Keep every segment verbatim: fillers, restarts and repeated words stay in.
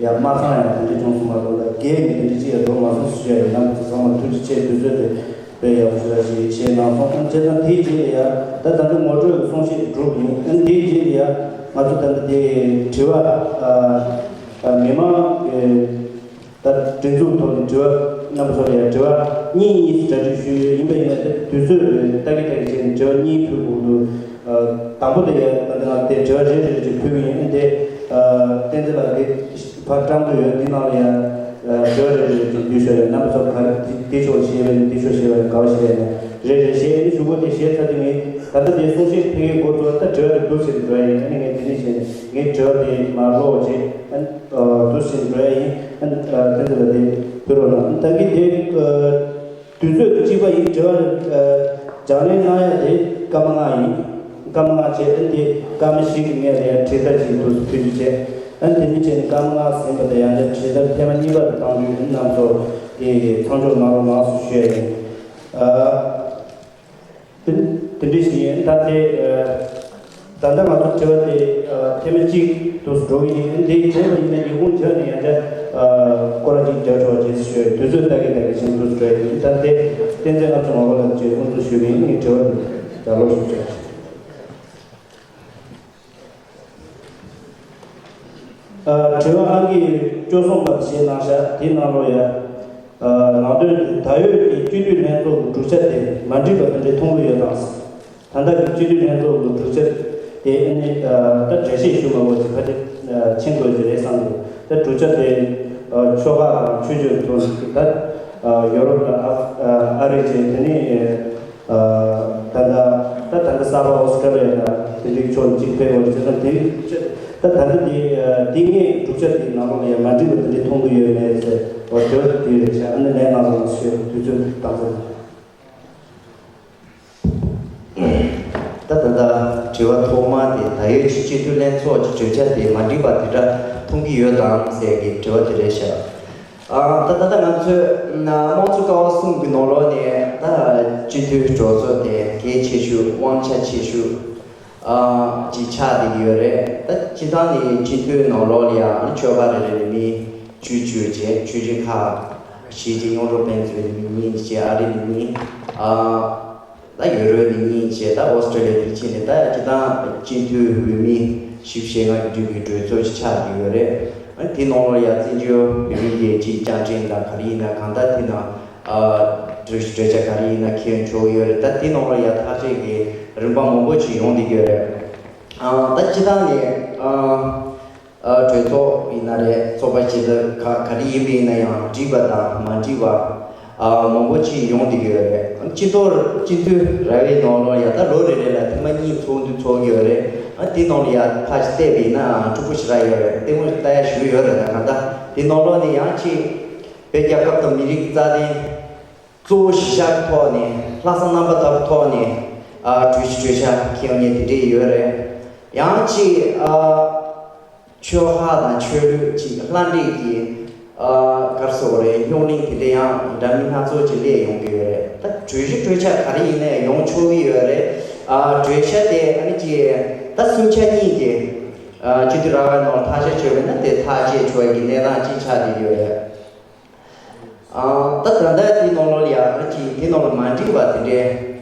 ཡང་མ་ཚང་ཡང་དེ་འདྲ་བྱུང་སོང་མ་གཏོགས་ད་རྒས་ནས་དེ་འདྲ་ཅི་ཡང་འགྲོ་མ་སོང་ཟེར་ཞུ་ཡ་ཡིན། རྣམ་པ་ཚོ་ཚང་མ་ཐུགས་རྗེ་ཆེ། དུས་ཚོད་དེ་དཔེ་ཡག་པོ་ཞེ་དྲག་ཞིག་བཞེས་གནང་སོང་། ཨ་བྱས་ཙང་དེའི་རྗེས་ལ་ཡང་ད་ད་ལྟ་ངོ་སྤྲོད་གསུང་བཤད་གྲུབ་ཡིན། ཨ་དེའི་རྗེས་ལ་ཡང་ང་ཚོ་ད་ལྟ་དེ་དྲི་བ་ཨ་ཨ་མི་མང་གི་ད་སྒྲིག་འཛུགས་ཐོག་ནས་དྲི་བ་རྣམ་པ་ཚོ་ལ་ཡང་དྲི་བ་གཉིས་གཉིས་སུ་གྲ་སྒྲིག་ཞུས་ཡོད། ཡིན་པ་ཡིན་ན་དེ་དུས་ཚོད་ལྟ་གི་ལྟ་གི་བྱས་ནས་དྲི་བ་གཉིས་ཕུལ་དགོས་འདུག་ཨ་དང་པོ་དེ་ཡང་ད་ལྟ་ང་དེ་དྲི་བ་རེ་རེ་རེ་ཕུལ་གི་ཡིན། དེ་ཨ་བསྟན་འཛིན་ལགས་དེ་ཕར་བཀྲམ་གི་ཡོད། འདི་ནང་ལ་ཡང་ཨ་དྲི་བ་རེ་རེ་རེ་ཅིག་འདུས་ཤོག་ཡང་རྣམ་པ་ཚོ་ག་རེ་འདི་འདི་ཕྱོགས་ཞེས་པ་ཡིན། འདི་ཕྱོགས་ཞེས་པ་ཡིན། ག་བ་ཞེས་པ་ཡིན་ན་རེ་རེ་བཤད། ཨ་ནི་གཞུག་གུ་དེ་བཤད་ཚར་དུས་ངས་ད་ལྟ་དེ་གསུང་བཤད་ཕུལ་གི་འགོ་བཙུགས། ད་དྲི་བ་དེ་འདུག་ཟེར་འགྲོ་ཡ་ཡིན། ཨ་ནི་ངས་དེ་ནས་བཤད་ནས་ངས་དྲི་བ་དེ་མར་ཀློག་བྱས། ཨ་ནི་ཨ་འདུག་ཟེར་འགྲོ་ཡ་ཡིན། ཨ་ནི་ཨ་བསྟན་འཛིན་ལགས་དེ་ཕུལ་རོགས་གནང་། ད་གིན་དེ་ཨ་དུས་ཚོད་གཅིག་པ་ཡིན། དྲི་བ་ཨ་སྦྱང་ལེན་གནང་ཡ་དེ་སྐར་མ་ལྔ་ཡིན། སྐར་མ་ལྔ་བྱས། ཨ་ནི་དེ་སྐར་མ་བཞི་གི་སྔོན་ལ་ཡང་དྲི་ཟ་ཅིག་འདུག་ཕུལ་རྒྱུ་བྱས། ཨ་ནི་དེ་འདྲ་བྱས་ནས་སྐར་མ་ལྔ་ཟིན་པ་དང་ཡང་བསྐྱར་དྲི་ཟ་ཐེངས་མ་གཉིས་པ་དེ་གཏང་རྒྱུ་ཡིན། རྣམ་ཚོ་དེ་མཚམས་འཇོག་གནང་རོགས་གནང་ཞེས་ཞུ་ཡ་ཡིན། ཨ། དེ་དེ་འདྲ་ཞིག་ཡིན། ད་དེ་ཨ་ད་ལྟ་ང་ཚོ་དྲི་བ་དེ་ཨ་ཐེངས་མ་གཅིག་ཏུ་འགྲོ་གི་ཡིན། དེ་དེ་ཡིན་ན་ཉིན་གུང་རྒྱབ་ནས་ཡང་བསྐྱར་ཨ་སྐོར་ར་གཅིག་རྒྱག་ཆོག་ཅེས་ཞུ། དུས་ཚོད་ལྟ་གི་ལྟ་གི་བཞིན་དུ་འགྲོ་ཡ་ཡིན། ད་དེ་བསྟན་འཛིན་ལྔ་བཅུ་ང་དགོན་ལགས་ཀྱིས་དབུ་འཛུགས་ཞུ་གི་ཡིན། ངས་དྲི་བ་དེ་རྒྱག་ལོག་ཞུ་ཆོག་ཨ་དྲི་བ་ཨང་ཀི་བཅུ་གསུམ་པ་བཞེས་གནང་ཤག་དེའི་ནང་ལོགས་ཡ། ཨ་ནང་དོན་དེ་ད་ཡོད་ཀྱི་སྤྱི་འཐུས་ལྷན་ཚོགས་ཀྱི་གྲུབ་ཆ་དེ་མ་འགྲིག་པ་དེ་འདྲའི་མཐོང་གི་ཡོད་དམ། ད་ལྟ་གི་སྤྱི་འཐུས་ལྷན་ཚོགས་ཀྱི་གྲུབ་ཆ་དེ་ཨ་ནི་ཨ་ད་འགྲེལ་བཤད་ཞུ་མ་དགོས་ཀྱི་ཕ་དེ་ཨ་མཁྱེན་དགོས་ཀྱི་རེད་བསམ་གི་འདུག་ད་གྲུབ་ཆ་དེ་ཨ་ཆོལ་ཁ་དང་ཆོས་བརྒྱུད་ཐོག་ནས་ད་ཨ་ཡོ་རོབ་དང་ཨ་ཨ་རི་བཅས་དེ་ནས། ད་ལྟ་ད་ད་ལྟ་གསར་པ་ཨོ་སི་ཀྲ་ལི་ཡ་དང་དེ་འདྲའི་ཕྱོགས་གཅིག་ཕེབས་པ་རེད་ཟེར་ན། དེ་ད་ད་ལྟ་དེ་དེ་སྔའི་གྲུབ་ཆ་དེའི་ནང་ལོགས་ལ་ཡང་མ་འགྲིག་པ་དེ་འདྲའི་མཐོང་གི་ཡོད་མེད་ཟེར་བ་དེ་བ་དེ་རེད་ཤག་ཨ་ནི་ལན་གནང་རོགས་ཞེས་དུས་ཚོད་བཏང་ཚར། ད་ད་ལྟ་དྲི་བ་ཐོག་མ་དེ་ད་ཡོད་ཀྱི་སྤྱི་འཐུས་ལྷན་ཚོགས་ཀྱི་གྲོས་འཆར་དེ་མ་འགྲིག་པ་དེ་འདྲ་མཐོང་གི་ཡོད་དམ་ཟེར་གྱི་དྲི་བ་དེ་རེད་ཤག་ཨ་ད་ད་ལྟ་ང་ཚོས་དམངས་གཙོ་ཀ་བ་གསུམ་གྱི་ནང་ལོགས་ནས་ད་སྤྱི་འཐུས་གྲོས་ཚོགས་དེ་གལ་ཆེ་ཤོས་དབང་ཆ་ཆེ་ཤོས་ཨ་ཅིག་ཆགས་བསྡད་ཀྱི་ཡོད་རེད། ད་སྤྱི་བཏང་ནས་སྤྱི་འཐུས་ནང་ལོགས་ལ་ཡང་ཆོལ་ཁ་རེ་རེ་ནས་མི་བཅུ་བཅུ་བྱས། ཆོས་བརྒྱུད་ཁག་གཞིས་བྱེས་མཉམ་རུབ་དཔོན་གཙོའི་མི་གཉིས་བྱས། ཨ་རི་ནས་མི་ཨ་ད་ཡུ་རོབ་ནས་གཉིས་བྱས། ད་ཨོ་སི་ཀྲི་ལི་ཡ་དེ་ཕྱིན་ནས་ད་སྤྱི་བཏང་སྤྱི་འཐུས་འོས་མི་བཞི་བཅུ་ཞེ་ལྔ་གི་འདུས་པའི་གྲོས་ཚོགས་ཤིག་ཆགས་ཀྱི་ཡོད་རེད། ཨ་དེ་ནང་ལོགས་ཡ་བཙན་བྱོལ་བོད་མིའི་རྒྱལ་སྤྱིའི་བཅའ་ཁྲིམས་དང་ག་རེ་ཡིན་ན་གང་ལྟར་དེ་ནང་ཨ་གྲོས་གྲོས་ཆོད་ག་རེ་ཡིན་ན་འཁྱེར་ཆོག་གི་ཡོད་རེད། ད་དེ་ནང་ལོགས་ཡ་ཐག་གཅོད་ཀྱི་རིམ་པ་མང་པོ་ཅིག་ཡོང་བསྡད་ཀྱི་ཡོད་རེད། ཨ་ད་སྤྱི་བཏང་ནས་ཨ། ཨ་གྲོས་ཚོགས་ཡིན་ན་རེད། ཚོགས་པ་ཆེ་ལ་ག་ག་རེ་ཡིན་པ་ཡིན་ན་ཡང་འགྲིག་པ་དང་མ་འགྲིག་པ་ཨ་མང་པོ་ཅིག་ཡོང་བསྡད་ཀྱི་ཡོད་རེད། སྤྱི་ཚོགས་སྤྱི་འཐུས་ར་བའི་ནང་ལོགས་ཡ་ད་ལོ་རེ་རེ་ལ་ཐེངས་མ་གཉིས་ཚོགས་འདུ་ཚོགས་ཀྱི་ཡོད་རེད། ཨ་དེ་ནང་ལ་ཡ་ཕར་ཞིག་བལྟས་པ་ཡིན་ན་འཁྲུག་པོ་ཞེ་དྲག་ཡོད་རེད། ལྟད་མོ་ཞིག་ལྟ་ཡ་ཞུ་ཡོད་རེད། ད་གང་ལྟར་དེ་ནང་ལོགས་ནས་ཡང་ཅིག་བོད་རྒྱལ་ཁབ་དང་མི་རིགས་ཀྱི་རྩ་དོན་གཙོ་བོ་གཞི་བཞག་གི་ཐོག་ནས་ལྷག་བསམ་རྣམ་པ་དག་གི་ཐོག་ནས་ཨ་གྲོས་གཞི་གྲོས་འཆར་འཁྱེར་ཡོང་མཁན་དེ་འདྲས་ཡོད་རེད། ཡང་ཅིག་ཨ། ཆོལ་ཁ་དང་ཆོས་ལུགས་ཀྱི་ལྷ་འདྲེས་ཀྱི་ཨ་ག་རེ་ཟེར་དགོས་རེད། རྙོག་གླེང་དེ་འདྲ་ཡང་འདྲ་མིན་སྣ་ཚོགས་ཀྱི་སླེབས་ཡོང་གི་ཡོད་རེད། ད་གྲོས་གཞི་གྲོས་འཆར་ག་རེ་ཡིན་ནའི་ཡོང་ཆོག་གི་ཡོད་རེད། ཨ་གྲོས་འཆར་དེ་ཨ་ནི་ཀྱི་ད་སུམ་ཆ་གཉིས་ཀྱི་ཨ་སྤྱི་འཐུས་ར་བའི་ནང་ཐག་གཅོད་བྱས་པ་ཡིན་ན་དེ་ཐག་བཅད་ཆོག་གི་གནས་སྟངས་ཅིག་ཆགས་བསྡད་ཡོད་རེད། ཨ་ད་ད་ལྟ་དེ་ནང་ལོགས་ལ་ཡ་ཨ་ནི་ཀྱི་དེ་ནང་ལ་མ་འགྲིག་པ་དེ་འདྲའི།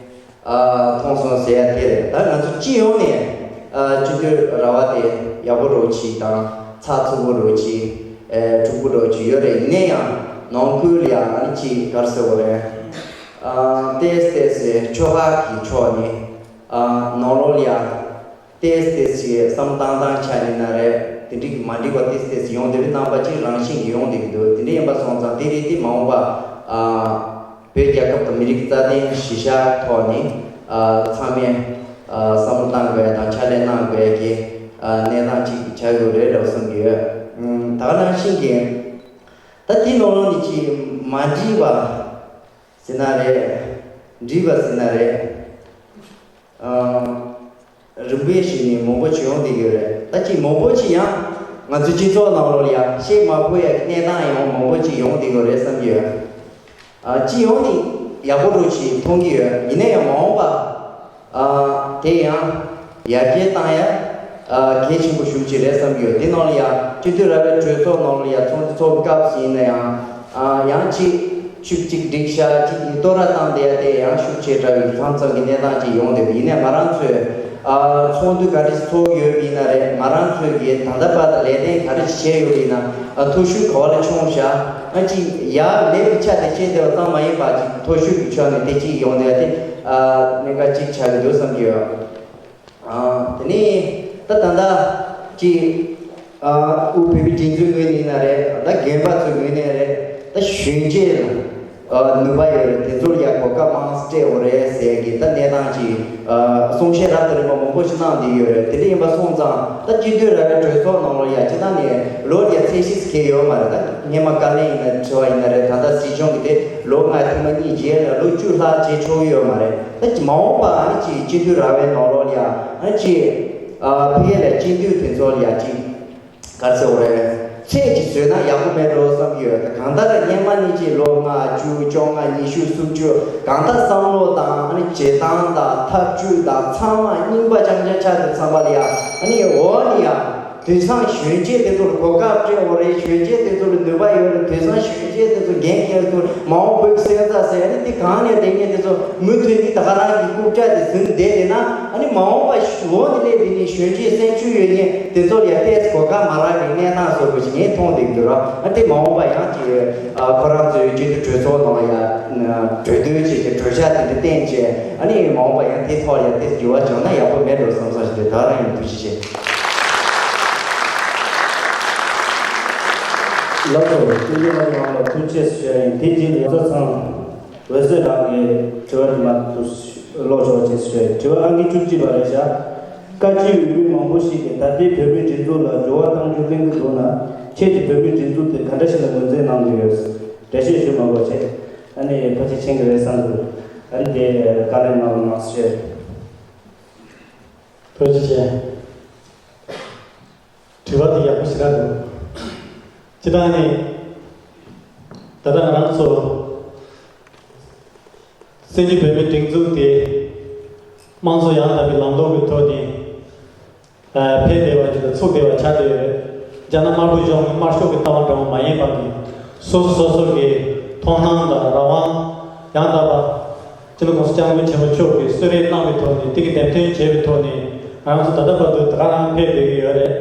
ཨ་མཐོང་སོང་ཟེར་ཡ་དེ་རེད། ད་ང་ཚོ་སྤྱི་ཡོངས་ནས་ཨ་སྤྱི་འཐུས་ར་བ་དེ་ཡག་པོ་རོགས་གྱིས་དང་ཚགས་ཚུད་པོ་རོགས་གྱིས་ཨ་འཁྲུག་པོ་རོགས་གྱིས་ཡོད་རེད། ཡིན་ན་ཡང་ནང་ཁུལ་ལ་ཡ་ཨ་ནི་ཅིག་ག་རེ་ཟེར་དགོས་རེད། ཨ་ཏོག་ཙམ་ཏོག་ཙམ་ཆོལ་ཁ་གི་ཕྱོགས་ནས་ཨ་ནང་ལོགས་ལ་ཡ་ཏོག་ཙམ་ཏོག་ཙམ་བསམ་བཏང་སྟངས་ཆ་ནས་ན་རེད། དེ་འདྲ་གི་མ་འགྲིག་པ་ཏོག་ཙམ་ཏོག་ཙམ་ཡོང་བསྡད་པའི་རྣམ་པ་ཅིག་རང་བཞིན་གྱིས་ཡོང་བསྡད་ཀྱི་འདུག་དེ་འདྲ་ཡིན་པ་སོང་ཙང་དེ་རེད། དེ་མ་འོངས་པ་ཨ། བོད་རྒྱལ་ཁབ་དང་མི་རིགས་རྩ་དོན་གཞི་བཞག་ཐོག་ནས་ཨ་ཚང་མས་ཨ་བསམ་བློ་གཏང་དགོས་ཡ་དང་ཕྱག་ལས་གནང་དགོས་ཡ་གི་ཨ་གནས་སྟངས་ཅིག་ཆགས་ཡོད་རེད་ལབ་བསམ་གྱི་ཡོད། ཨ་ད་ག་ནང་བཞིན་གྱི་ད་དེ་ནང་ལོགས་ནས་ཅིག་མ་འགྲིག་པ་ཟེར་ན་རེད། འགྲིག་པ་ཟེར་ན་རེད། ཨ་རིམ་པས་ཤིག་ནས་མང་པོ་ཅིག་ཡོང་བསྡད་ཡོད་རེད། ད་ཅིག་མང་པོ་ཅིག་ཡང་ང་ཚོའི་སྤྱི་ཚོགས་ནང་ལོགས་ལ་ཡང་བཤད་མ་ཕོད་ཡ་གི་གནས་སྟངས་ཡང་མང་པོ་ཅིག་ཡོང་བསྡད་ཡོད་རེད་བསམ་གྱི་ཡོད། ཨ། སྤྱི་ཡོངས་ནས་ཡག་པོ་འགྲོ་ཞེས་མཐོང་གི་ཡོད། ཡིན་ན་ཡང་མ་འོངས་པ། ཨ། དེ་ཡང་ཡར་རྒྱས་བཏང་ཡ། ཨ། གལ་ཆེན་པོ་ཤུགས་ཆེ་རེད་བསམ་གྱི་ཡོད། དེ་ནང་ལ་ཡང་སྤྱི་འཐུས་ར་བའི་གྲོས་ཚོགས་ནང་ལ་ཡང་ཚོགས་འདུ་ཚོགས་སྐབས་ཡིན་ན་ཡང་། ཨ། ཡང་ཅིག་ཤུགས་ཅིག་སྒྲིག་ཤག་ཅིག་གི་བསྟོད་ར་བཏང་བསྡད་ཡ་དེ་ཡང་ཤུགས་ཆེ་དྲགས་པའི་ལྷག་བསམ་གྱི་གནས་སྟངས་ཅིག་ཡོང་བསྡད་པ་ཡིན་ན། ང་རང་ཚོས། ཨ། ཚོགས་འདུ་ག་རེ་ཚོགས་ཡོད་པ་ཡིན་ན་རེད། ང་རང་ཚོས་ཀྱི་ད་ལྟ་བར་དུ་ལས་དོན་ག་རེ་བྱས་ཡོད་པ་ཡིན་ན། ཨ། ཐོ་གཞུང་ག་བ་ལ་མཆོང་བཞག་ཨ། ཅིག་ཡར་མེད་པའི་ཆ་དེ་བཤད་བསྡད་པ་ཙམ་མ་ཡིན་པ། ཅིག་ཐོ་གཞུང་གི་ཕྱོགས་ནས་དེ་ཅིག་ཡོང་བསྡད་དེ། ཨ། གནད་འགག་ཅིག་ཆགས་ཀྱི་འདུག་བསམ་གྱི་ཡོད། ཨ། དེ་ནས་ད་ད་ལྟ་ཅིག་ཨ། དབུས་བོད་མིའི་སྒྲིག་འཛུགས་ངོས་ནས་ཡིན་ན་རེད། ད་རྒན་པ་ཚོའི་ངོས་ནས་རེད། ད་གཞོན་སྐྱེས་ལ། ཨ། ནུས་པ་ཡོད་རེད། དེ་ཚོར་ཡང་གོ་སྐབས་མང་སྤྲད་འོ་རེད་ཟེར་གི་ད་གནས་སྟངས་ཀྱི། ཨ། གསུང་བཤད་རབ་དང་རིམ་པ་མང་པོ་ཞིག་གནང་བསྡད་ཡོད་རེད། དེ་འདྲ་ཡིན་པ་སོང་ཙང་ད་སྤྱི་འཐུས་ར་བའི་གྲོས་ཚོགས་ནང་ལ་ཡང་སྤྱི་བཏང་ནས་ལོ་ཡ་ཚད་གཞི་ཟེར་གྱི་ཡོད་མ་རེད། ད་སྔས་མ་བཀའ་བློན་ཡིན་ན་དྲི་བ་ཡིན་ན་རེད། ད་ལྟ་སྲིད་སྐྱོང་གི་དེ་ལོ་ལྔ་ཐེངས་མ་གཉིས་རྗེས་ལ་ལོ་བཅུ་ལྷག་བྱེད་ཆོག་གི་ཡོད་མ་རེད། ད་མ་འོངས་པ་ཨ་ནི་ཅིག་སྤྱི་འཐུས་ར་བའི་ནང་ལོགས་ལ་ཡང་ཨ་ནི་ཅིག་ཨ། ཕ་གི་ལ་སྤྱི་འཐུས་དེ་ཚོ་ལ་ཡང་ཅིག་ག་རེ་ཟེར་དགོས་རེད། ཚད་ཅིག་བཟོས་ན་ཡག་པོ་མེད་འགྲོ་བསམ་གྱི་ཡོད། གང་ལྟར་སྔས་མ་ནས་ཅིག་ལོ་ལྔ་བཅུ་བཅོ་ལྔ་ཉི་ཤུ་སུམ་ཅུ་གང་ལྟར་བསམ་བློ་དང་ཨ་ནི་བྱེད་སྟངས་དང་ཐབས་ཇུས་དང་ཚང་མ་རྙིང་པ་རྐྱང་རྐྱང་ཆགས་དུས་ཙམ་པ་ལ་ཡང་ཨ་ནི་འོག་ནས་ཡང་དེང་སང་གཞོན་སྐྱེས་དེ་ཚོར་གོ་སྐབས་སྤྲད་འོ་རེད། གཞོན་སྐྱེས་དེ་ཚོར་ནུས་པ་ཡོད་རེད། དེང་སང་གཞོན་སྐྱེས་དེ་ཚོ་འགན་འཁྱེར་ཚུལ་མ་འོངས་བོད་ཀྱི་སོན་རྩ་ཟེར་ཨ་ནི་དེ་གང་ནས་བསྡད་མཁན་དེ་ཚོ་མུ་མཐུད་ནས་ད་ག་རང་གི་རྐུབ་བཀྱག་དེ་ཟིན་བསྡད་དེ་ན། ཨ་ནི་མ་འོངས་པ་འོག་ནས་སླེབས་དེ་ནི་གཞོན་སྐྱེས་སེམས་ཤུགས་ཡོད་མཁན་དེ་ཚོར་ཡང་ཏོག་ཙམ་གོ་སྐབས་མ་རག་པའི་གནས་སྟངས་བཟོ་དགོས་ཞེས་ངས་མཐོང་བསྡད་འདུག་ར། ཨ་དེ་མ་འོངས་པ་ཡང་ཅིག་ཨ། ཁོ་རང་ཚོའི་སྤྱི་འཐུས་གྲོས་ཚོགས་ནང་ཡང་གྲོས་བསྡུར་བྱས་ཏེ་གྲོས་འཆར་དེ་འདྲ་བཏོན་བྱས། ཨ་ནི་མ་འོངས་པ་ཡང་དེ་ཐོག་ལ་ཡང་དེ་འགྱུར་བ་བྱུང་ན་ཡག་པོ་མེད་འགྲོ་བསམ་བསམ་ཞིག་རེད། ད་རང་ཡང་ཐུགས་རྗེ་ཆེ། ལགས་སོ། སྐུ་ངོ་རང་ལ་ཐུགས་རྗེ་ཆེ་ཞུ་ཡ་ཡིན། དེ་རྗེས་ལ་ཡོངས་གྲགས་ཚང་། འོད་ཟེར་ལགས་ཀྱིས་དྲི་བ་དེ་མ་ཐུག་ཀློག་ཆོག་ཅེས་ཞུས། དྲི་བ་ཨང་ཀི་བཅུ་གཅིག་པ་རེད་ཤག་བཀའ་སྤྱི་འོས་མི་མང་པོ་ཞིག་གིས་ད་ལྟའི་བོད་མིའི་སྒྲིག་འཛུགས་ལ་འགྱུར་བ་གཏང་རྒྱུ་གླེང་གི་འདུག་ན། ཁྱེད་ཀྱིས་བོད་མིའི་སྒྲིག་འཛུགས་དེ་ག་འདྲ་ཞིག་ལ་ངོས་འཛིན་གནང་གི་ཡོད། འགྲེལ་བཤད་ཞུ་མ་དགོས་བྱས། ཨ་ནི་ཕལ་ཆེར་མཁྱེན་གྱི་རེད་བསམ་གྱི་འདུག་ཨ་ནི་དེ་བཀའ་ལན་གནང་རོགས་གནང་ཞུ། ཐུགས་རྗེ་ཆེ། དྲི་བ་དེ་ཡག་པོ་ཞེ་དྲག་འདུག་སྤྱིར་བཏང་ནི་ད་ལྟ་ང་རང་ཚོ་བཙན་བྱོལ་བོད་མིའི་སྒྲིག་འཛུགས་དེ་དམངས་གཙོ་ཡང་དག་པའི་ལམ་ལུགས་ཀྱི་ཐོག་ནས་ཨ། འཕེལ་བསྡད་པ་ཅིག་དང་ཚུགས་བསྡད་པ་ཆགས་བསྡད་ཡོད་རེད། རྒྱ་ནག་དམར་པོའི་གཞུང་གི་དམར་ཤོག་གི་ལྟ་བ་འདྲ་བོ་མ་ཡིན་པ་གི་སོ་སོ་སོ་སོ་གི་མཐོང་སྣང་དང་རང་དབང་ཡང་དག་པ། སྤྱི་ནོར་༸གོང་ས་༸སྐྱབས་མགོན་ཆེན་པོ་མཆོག་གིས་གསོལ་རས་གནང་བའི་ཐོག་ནས་དེ་གི་འདེམས་ཐོན་བྱས་པའི་ཐོག་ནས་ང་རང་ཚོ་ད་ལྟ་བར་དུ་ད་ག་རང་ཕེབས་བསྡད་ཀྱི་ཡོད་རེད།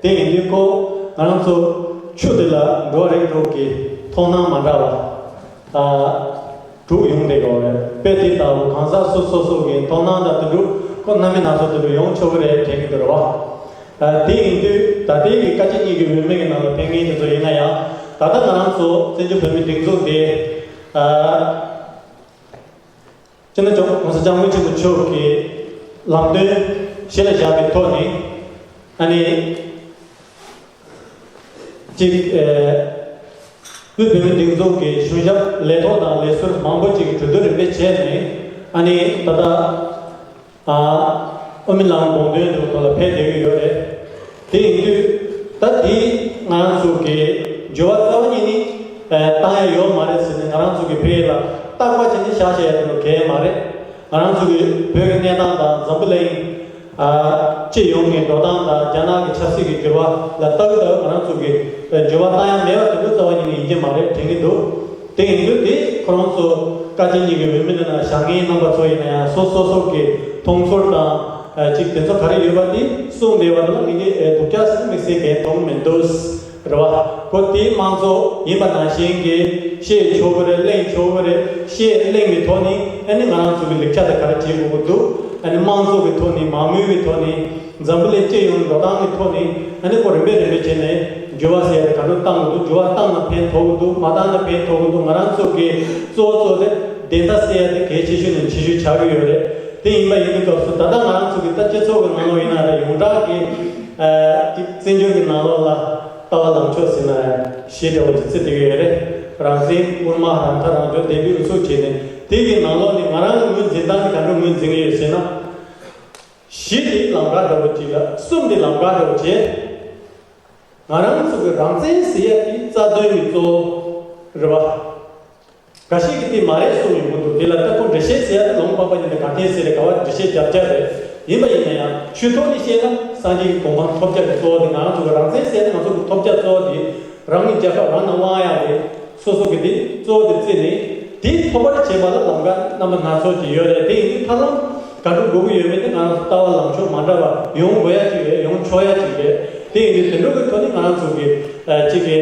དེ་ཡིན་དུས་ཁོ་ང་རང་ཚོ་ཆུ་དེ་ལ་འགྲོ་བ་རིགས་དྲུག་གི་མཐོང་སྣང་མ་འདྲ་བ་དྲུག་ཡོང་བསྡད་ཀྱི་ཡོད་རེད། དཔེ་དེ་ལྟ་བུ་གང་ཟག་སོ་སོ་སོ་གི་མཐོང་སྣང་དང་དེ་འདྲ་ཁོ་སྣ་མིན་སྣ་ཚོགས་དེ་འདྲ་ཡོང་ཆོག་གི་རེད་དྲན་གྱི་འདུག་རེད་བ། དེ་ཡིན་དུས་ད་ལྟའི་གི་བཀའ་སྤྱི་གཉིས་ཀྱི་འོས་མི་གི་ནང་ལ་ཕེབས་མཁན་དེ་ཚོ་ཡིན་ན་ཡང་། ད་ལྟ་ང་རང་ཚོ་བཙན་བྱོལ་བོད་མིའི་སྒྲིག་འཛུགས་དེ། སྤྱི་ནོར་༸གོང་ས་༸སྐྱབས་མགོན་ཆེན་པོ་མཆོག་གི་ལམ་སྟོན་གཞི་ལ་བཞག་པའི་ཐོག་ནས་ཨ་ནི་གཅིག་ཨ། དབུས་བོད་མིའི་སྒྲིག་འཛུགས་ཀྱི་གཞུང་ཞབས་ལས་ཐོག་དང་ལས་ཟུར་མང་པོ་ཅིག་གིས་གྲོས་བསྡུར་རིམ་པས་བྱས་ནས་ཨ་ནི་ད་ལྟ་ཨ། དབུ་མའི་ལམ་དགོངས་དོན་དུ་ཐོག་ལ་ཕེབས་བསྡད་ཀྱི་ཡོད་རེད། དེ་ཡིན་དུས་ད་དེ་ང་རང་ཚོ་གི་འགྱུར་བ་རྩ་བ་ཉིད་ནས་བཏང་ཡ་ཡོད་མ་རེད་ཟེར་ནས་ང་རང་ཚོ་གི་ཕ་གི་ལ་རྟག་པ་བྱས་ནས་བཞག་བྱས་ཡ་དེ་ལ་གལ་མ་རེད། ང་རང་ཚོ་གི་བོད་ཀྱི་གནས་སྟངས་དང་འཛམ་བུ་གླིང་ཨ། སྤྱི་ཡོངས་ཀྱི་འགྲོ་སྟངས་དང་རྒྱ་ནག་གི་ཆབ་སྲིད་ཀྱི་འགྱུར་བ་ལ་ལྟ་བུ་ལྟ་བུ་ང་རང་ཚོ་གི་འགྱུར་བ་བཏང་ཡ་མེད་པ་དེ་འདྲ་རྩ་བ་ཉིད་ནས་ཡིན་གྱི་མ་རེད་དྲན་གྱི་འདུག་དེ་ཡིན་དུས་དེ་ཁོ་རང་ཚོ་བཀའ་སྤྱི་གཉིས་ཀྱི་འོས་མི་ནང་བཞག་མཁན་རྣམ་པ་ཚོ་ཡིན་ན་ཡང་སོ་སོ་སོ་གི་མཐོང་ཚོར་དང་ཨ། ཅིག་དེ་ཚོ་ག་རེ་ཡོད་པ་དེ་གསུངས་བསྡད་པ་དེ་ལ་ངེད་ཀྱིས་ཨ། སྡུག་ཅག་ཟེར་དམིགས་བསལ་གང་མཐོང་མི་འདུག་རེད་བ། ཁོ་དེའི་དམངས་གཙོ་ཡིན་པ་ནང་བཞིན་གྱི་བཤད་ཆོག་གི་རེད། གླེང་ཆོག་གི་རེད། བཤད་གླེང་གི་ཐོག་ནས་ཨ་ནི་ང་རང་ཚོ་གི་ལེགས་ཆ་དེ་ག་རེ་བྱེད་དགོས་ཀྱི་འདུག་ཨ་ནི་དམངས་གཙོ་གི་ཐོག་ནས་མང་མོས་ཀྱི་ཐོག་ནས་འཛམ་བུ་གླིང་སྤྱི་ཡོངས་འགྲོ་སྟངས་ཀྱི་ཐོག་ནས་ཨ་ནི་ཁོ་རིམ་པས་རིམ་པས་བྱས་ནས་འགྱུར་བ་ཟེར་ཡ་དེ་ག་འདྲ་བཏང་དགོས་འདུག་འགྱུར་བ་བཏང་ན་ཕན་ཐོགས་ཀྱི་འདུག་མ་བཏང་ན་ཕན་ཐོགས་ཀྱི་འདུག་ང་རང་ཚོ་གི་གཙོ་བོ་གཙོ་དེ་བདེན་མཐའ་གསལ་ཡ་དེ་གལ་ཆེ་ཤོས་ནས་ཆེ་ཤོས་ཆགས་ཀྱི་ཡོད་རེད། དེ་ཡིན་པ་ཡིན་དུས་སྐབས་སུ་ད་ལྟ་ང་རང་ཚོ་གི་ད་སྤྱི་ཚོགས་ཀྱི་ནང་ལོགས་ཡིན་ན་རེད། ཡོངས་གྲགས་ཀྱི་ཨ། ཅིག་བཙན་བྱོལ་གྱི་ནང་ལོགས་ལ། ལྟ་བ་ལངས་ཕྱོགས་ཟེར་ན་གཞི་འདྲ་བོ་ཅིག་བརྩི་བསྡད་ཀྱི་ཡོད་རེད། རང་བཙན། དབུ་མ། རང་ཐག་རང་གཅོད། བདེན་པའི་འོས་ཚུགས་བྱས་ནས་དེ་གི་ནང་ལོགས་ནས་ང་རང་གི་ངོས་འཛིན་སྟངས་དེ་ག་འདྲ་ངོས་འཛིན་གྱི་ཡོད་ཟེར་ན། བཞི་དེ་ལམ་ཁ་འདྲ་བོ་ཅིག་ལ་གསུམ་དེ་ལམ་ཁ་འདྲ་བོ་བྱས། ང་རང་ཚོ་གི་རང་བཙན་ཟེར་ཡ་དེ་རྩ་དོན་གྱི་གཙོ་བོ་རེད་བ། འགའ་ཞིག་གིས་དེ་མ་རེད་གསུངས་ཡོང་གི་འདུག་དེ་ལ་ལྟ་བུ་འགྲེལ་བཤད་ཟེར་ཡ་དེ་ལུང་པ་པ་ཡིན་ན་གང་ཐད་ཟེར་རེད། ག་བ་འགྲེལ་བཤད་རྒྱབ་རྒྱབ་རེད། ཡིན་པ་ཡིན་ན་ཡང་ཆོས་ཐོག་ནས་བཤད་ན་སངས་རྒྱས་ཀྱི་གོ་འཕང་ཐོབ་རྒྱ་གི་གཙོ་བོ་དེ་ང་རང་ཚོ་གི་རང་བཙན་ཟེར་ན་ང་ཚོ་གི་ཐོབ་རྒྱ་གཙོ་བོ་དེ་རང་གི་རྒྱལ་ཁབ་རང་ནང་དབང་ཡག་རེད། སོ་སོ་གི་དེ་གཙོ་བོ་དེ་བརྩིས་ནས་དེ་ཐོབ་པར་བྱེད་པ་ལ་ལམ་ཁ་རྣམ་པ་སྣ་ཚོགས་ཀྱི་ཡོད་རེད། དེ་ཡིན་དུས་ཐབས་ལམ་ག་འདྲ་དགོས་ཀྱི་ཡོད་མེད་དེ་ང་རང་ཚོ་ལྟ་བ་ལངས་ཕྱོགས་མ་འདྲ་བ་ཡོང་དགོས་ཡ་ཅིག་རེད། ཡོང་ཆོག་ཡ་ཅིག་རེད། དེ་ཡིན་དུས་དེ་འདྲ་གི་ཐོག་ནས་ང་རང་ཚོ་གི་ཅིག་གི་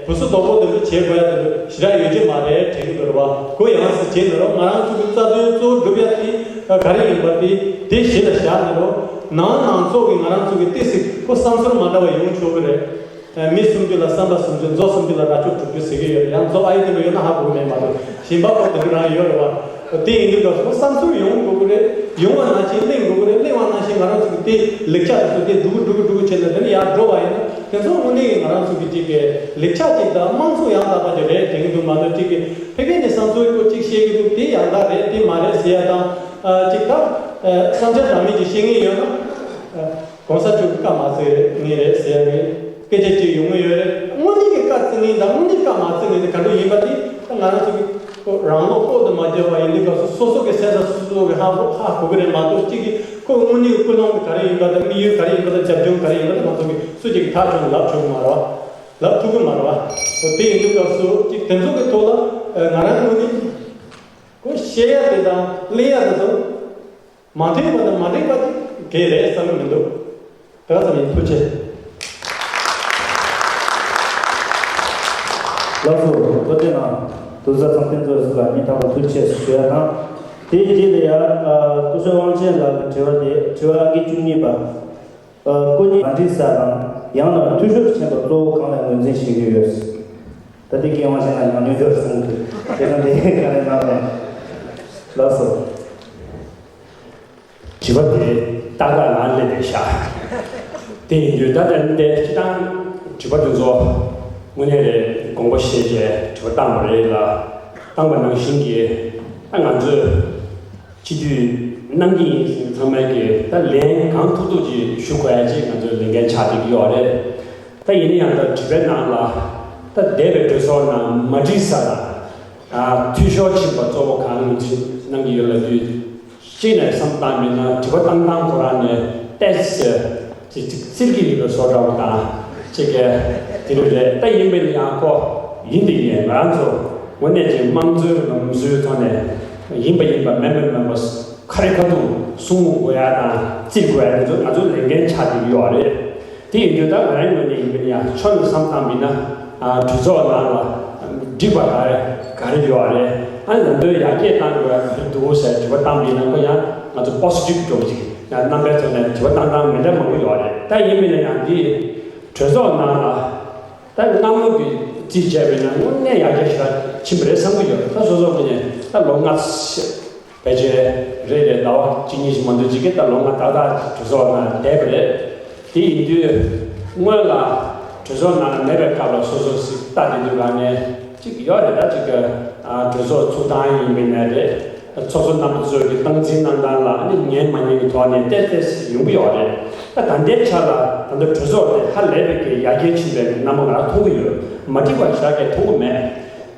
བུ་སུ་དོག་པོ་དེ་འདྲ་བྱེད་དགོས་ཡ་དེ་འདྲ་ཞེ་དྲག་ཡོད་ཀྱི་མ་རེད་དྲན་གྱི་འདུག་རེད་བ། ཁོ་ཡང་སེ་བྱས་ནས་རོགས་ང་རང་ཚོ་གི་རྩ་དོན་གཙོ་བོ་སྒྲུབ་ཡ་དེ་ག་རེ་ཡིན་པ་དེ་དེ་གཞི་ལ་བཞག་ནས་རོགས་ནང་ནང་ཚོགས་ཀྱི་ང་རང་ཚོ་གི་ཏོག་ཙམ་ཁོ་བསམ་ཚུལ་མ་འདྲ་བ་ཡོང་ཆོག་གི་རེད། མི་སུམ་ཅུ་ལ་བསམ་པ་སུམ་ཅུ། མཛོ་སུམ་ཅུ་ལ་རྭ་ཅོ་དྲུག་ཅུ་ཟེར་གྱི་ཡོད་རེད། ཡང་མཛོ་ཨ་ཡེ་དེ་འདྲ་ཡོད་ན་ཧ་གོ་གི་མེད་མ་གཏོགས་གཞན་པ་ཁོ་དེ་འདྲ་རང་ཡོད་རེད་བ། དེ་ཡིན་དུས་སྐབས་སུ་བསམ་ཚུལ་ཡོང་དགོས་ཀྱི་རེད། ཡོང་བ་ནང་བཞིན་གླེང་དགོས་ཀྱི་རེད། གླེང་བ་ནང་བཞིན་ང་རང་ཚོ་གི་དེ་ལེགས་ཆ་དེ་ཚོ་དེ་སྒྲུག་གི་སྒྲུག་གི་སྒྲུག་གི་བྱས་ནས་དེ་ནས་ཡར་འགྲོ་བ་ཡིན་ན་དེ་ཚོ་དངོས་གནས་ཀྱི་ང་རང་ཚོ་གི་ཅིག་གི་ལེགས་ཆ་ཅིག་དང་དམངས་གཙོ་ཡང་དག་པ་ཅིག་རེད་དྲན་གྱི་འདུག་མ་གཏོགས་ཅིག་གི་ཕ་གི་ནས་བསམ་ཚུལ་ཁོ་ཅིག་བཤད་ཀྱི་འདུག་དེ་ཡང་དག་རེད་དེ་མ་རེད་ཟེར་ཡ་དང་། ཅིག་ད་བསམ་འཆར་འདྲ་མིན་ཅིག་བཤད་མཁན་ཡོད་ན། གོང་ས་མཆོག་གི་བཀའ་མ་བརྩི་ངེས་རེད་ཟེར་ཡ་གི་སྐད་ཆ་ཅིག་ཡོང་གི་ཡོད་རེད། དངོས་གནས་ཀྱི་བཀའ་བརྩི་ངེས་དང་དངོས་གནས་བཀའ་མ་བརྩི་ངེས་དེ་ག་འདྲ་ཡིན་པ་དེ་ད་ང་རང་ཚོ་གི་རང་བློ་ལྐོག་ཏུ་མ་བརྗེད་པ་ཡིན་དུས་སྐབས་སུ་སོ་སོ་གི་སེམས་ས་སོ་སོ་གི་ཧ་གོ་ཧ་གོ་གི་རེད་མ་གཏོགས་གཅིག་གིས་ཁོ་དངོས་གནས་ཀྱི་ཀུན་སློང་དེ་ག་རེ་ཡིན་པ་དང་དམིགས་ཡུལ་ག་རེ་ཡིན་པ་དང་རྒྱབ་ལྗོངས་ག་རེ་ཡིན་པ་དེ་ང་ཚོ་གི་སུ་གཅིག་གིས་ཐག་ཆོད་ལབ་ཆོག་གི་མ་རེད་བ། ལབ་ཐུབ་གི་མ་རེད་བ། དེ་ཡིན་དུས་སྐབས་སུ་གཅིག་དེ་ཚོ་གི་ཐོག་ལ་ང་རང་དངོས་གནས་ཁོ་བཤད་ཡ་དེ་དང་གླེང་ཡ་དེ་ཚོ། མ་མཐུན་པ་དང་མ་འགྲིག་པ་དེ་གལ་རེད་བསམ་གྱི་མི་འདུག་དེ་ག་ཙམ་ཡིན། ཐུགས་རྗེ་ཆེ། ལགས་སོ། བློ་བདེ་ངང་དུ་ས་ཚང་ཕན་ཚོགས་སུ་ལ་སྙིང་ཐག་པ་ཐུགས་རྗེ་ཆེ་ཞུ་ཡ་དང་། དེའི་རྗེས་ལ་ཡ་སྐུ་ཞབས་དབང་ཆེན་ལགས་ཀྱི་དྲི་བ་དེ་དྲི་བ་ཨང་ཀི་བཅུ་གཉིས་པ། སྐུ་ཉིད་མ་འགྲིག་ས་དང་ཡང་ན་འཐུས་ཤོར་ཕྱིན་པ་གཙོ་བོ་གང་ལ་ངོས་འཛིན་བྱེད་ཀྱི་ཡོད། ད་ལྟའི་སྐད་དབང་ཆེན་ལ་ཉམས་མྱོང་ཡོད་གསུངས་འདུག་དེ་དང་དེ་ག་རེ་གནང་རུང་། ལགས་སོ། དྲི་བ་དེ་ཏག་ཏག་ལ་སླེབས་པའི་ཤག་དེ་ཡིན་དུས་ད་ལྟ་འདི་སྤྱི་བཏང་དྲི་བ་དེ་ཚོ་དངོས་གནས་རེད་དགོངས་པ་བཞེས་བྱས་དྲི་བ་བཏང་བ་རེད་ལ། བཏང་བ་ནང་བཞིན་གྱི་ད་ང་ཚོས་སྤྱི་འཐུས་གནང་གི་ཡིན་ཟེར་ཚང་མས་ཀྱི་ད་ལན་གང་ཐུབ་ཐུབ་ཅིག་ཞུ་དགོས་ཡ་ཅིག་ང་ཚོའི་ལས་འགན་ཆགས་བསྡད་ཀྱི་ཡོད་རེད། ད་ཡིན་ན་ཡང་ད་དྲི་བའི་ནང་ལ་ད་འདས་པའི་གྲོས་ཚོགས་ནང་མ་འགྲིག་ས་དང་། འཐུས་ཤོར་ཕྱིན་པ་གཙོ་བོ་གང་ངོས་འཛིན་གནང་གི་ཡོད་ལབ་དུས། གཅིག་ནས་བསམ་བཏང་མིན་ན་དྲི་བ་བཏང་སྟངས་ཁོ་རང་ནས་ཏོག་ཙམ་ཅིག་ཅིག་བཙིར་གྱི་ཡོད་པའི་བཟོ་འདྲ་བོ་དང་ཅིག་གི་དེ་རུ་རེད། ད་ཡིན་པས་ན་ཡང་ཁོ་ཡིན་དེ་ཡིན། ང་རང་ཚོ་དངོས་གནས་ཀྱི་དམངས་གཙོའི་ལམ་སྲོལ་ཐོག་ནས་ཡིན་པ་ཡིན་པ་མེད་པ་མེད་པ་ཁ་རི་ཁ་ཐུག་གསུང་དགོས་ཡ་དང་བཙིར་དགོས་ཡ་དེ་ཚོ་ང་ཚོའི་ལས་འགན་ཆགས་བསྡད་ཀྱི་ཡོད་རེད། དེ་ཡིན་དུས་ད་ང་རང་ངོས་ནས་ཡིན་པ་ཡིན་ན་ཡང་ཕྱོགས་ནས་བསམ་བཏང་མིན་ན་གྲོས་ཚོགས་ནང་ལ་འགྲིག་པ་ག་རེ་ག་རེ་ཡོད་རེད། ཨ་ནི་ལམ་སྟོན་ཡར་རྒྱས་གཏང་དགོས་ཡ་ག་རེ་འདུག་ཟེར་དྲི་བ་བཏང་མིན་ན་ཁོ་ཡང་ང་ཚོ་པོ་སི་ཊིབ་འགྲོ་གི་ཡང་རྣམ་པའི་ཐོག་ནས་དྲི་བ་བཏང་སྟངས་མི་འདྲ་མང་པོ་ཡོད་རེད། ད་ཡིན་མིན་ན་ཡང་འདི་གྲོས་ཚོགས་ནང་ལ་ད་སྔ་མོ་གི་རྩིས་བྱས་པ་ཡིན་ན་དངོས་གནས་ཡར་རྒྱས་ཞེ་དྲག་ཕྱིན་པ་རེད་བསམ་གྱི་ཡོད། ད་སོ་སོ་ངོས་ནས་ད་ལོ་ལྔ་ཕལ་ཆེར་རེད་རེད། ཟླ་བ་གཅིག་གཉིས་ཤིག་མ་གཏོགས་ཅིག་གིས་ད་ལོ་ལྔ་ཏག་ཏག་གྲོས་ཚོགས་ནང་བསྡད་པ་རེད། དེ་ཡིན་དུས་སྔོན་ལ་གྲོས་ཚོགས་ནང་ལ་མེད་པའི་སྐབས་ལ་སོ་སོ་ཞིག་ལྟ་བསྡད་དུས་ག་ནས་ཅིག་ཡོད་རེད། ད་ཅིག་གི་གྲོས་ཚོགས་ཚུགས་སྟངས་ཡིན་པའི་ནས་རེད། ཚོགས་གཙོ་རྣམ་པ་ཚོས་ཀྱི་སྟངས་འཛིན་གནང་སྟངས་ལ་ཨ་ནི་ཉན་མ་ཉན་གྱི་ཐོག་ནས་ཏོག་ཙམ་ཡོང་གི་ཡོད་རེད། ད་ད་ལྟའི་ཆ་ལ་ད་ལྟ་གྲོས་ཚོགས་དེ་ཧ་ལས་པའི་གི་ཡར་རྒྱས་ཕྱིན་པའི་རྣམ་པ་ང་རང་མཐོང་གི་ཡོད། མ་འགྲིག་པ་ཞེ་དྲག་གི་མཐོང་གི་མེད།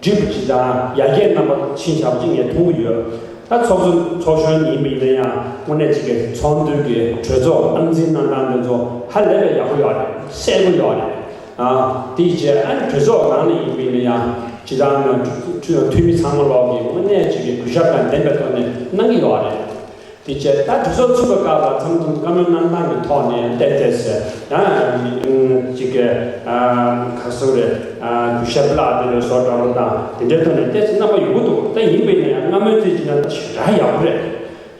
འགྲིག་པ་ཅིག་དང་ཡར་རྒྱས་རྣམ་པ་ཕྱིན་བཞག་པ་ཅིག་ངས་མཐོང་གི་ཡོད། ད་ཚོགས་གཙོ་ཚོགས་གཞོན་ཡིན་པ་ཡིན་ན་ཡང་དངོས་གནས་ཅིག་གི་ཚོགས་འདུ་གི་གྲོས་ཚོགས་སྟངས་འཛིན་གནང་སྟངས་དེ་ཚོ་ཧ་ལས་པའི་ཡག་པོ་ཡོད་རེད། གསལ་པོ་ཡོད་རེད། ཨ་དེའི་རྗེས་ཨ་ནི་གྲོས་ཚོགས་ནང་ལ་ཡིན་པ་ཡིན་ན་ཡང་སྤྱི་བཏང་ནང་འཐུས་མི་ཚང་མ་ལོག་གི་དངོས་གནས་ཅིག་གི་གུས་ཞབས་དང་ལྡན་པའི་ཐོག་ནས་གནང་གི་ཡོད་རེད། དེ་བྱས་ད་གྲོས་ཚོགས་ཚུགས་པའི་སྐབས་ལ་ཚང་ཚང་བཀའ་མོལ་གནང་སྟངས་ཀྱི་ཐོག་ནས་བལྟས་བལྟས་ཟེར་ཡང་ཅིག་གི་ཁ་སོ་རེ་གུས་ཞབས་བརླག་དེ་ལ་བཟོ་འདྲ་བོ་དང་དེ་འདྲའི་ཐོག་ནས་བལྟས་ཚེ་རྣམ་པ་ཡོང་གི་འདུག་ད་ཡིན་པས་ན་ཡང་སྔ་མོའི་ཚེ་ཅིག་ན་ད་ཞེ་དྲག་ཡག་པོ་རེད།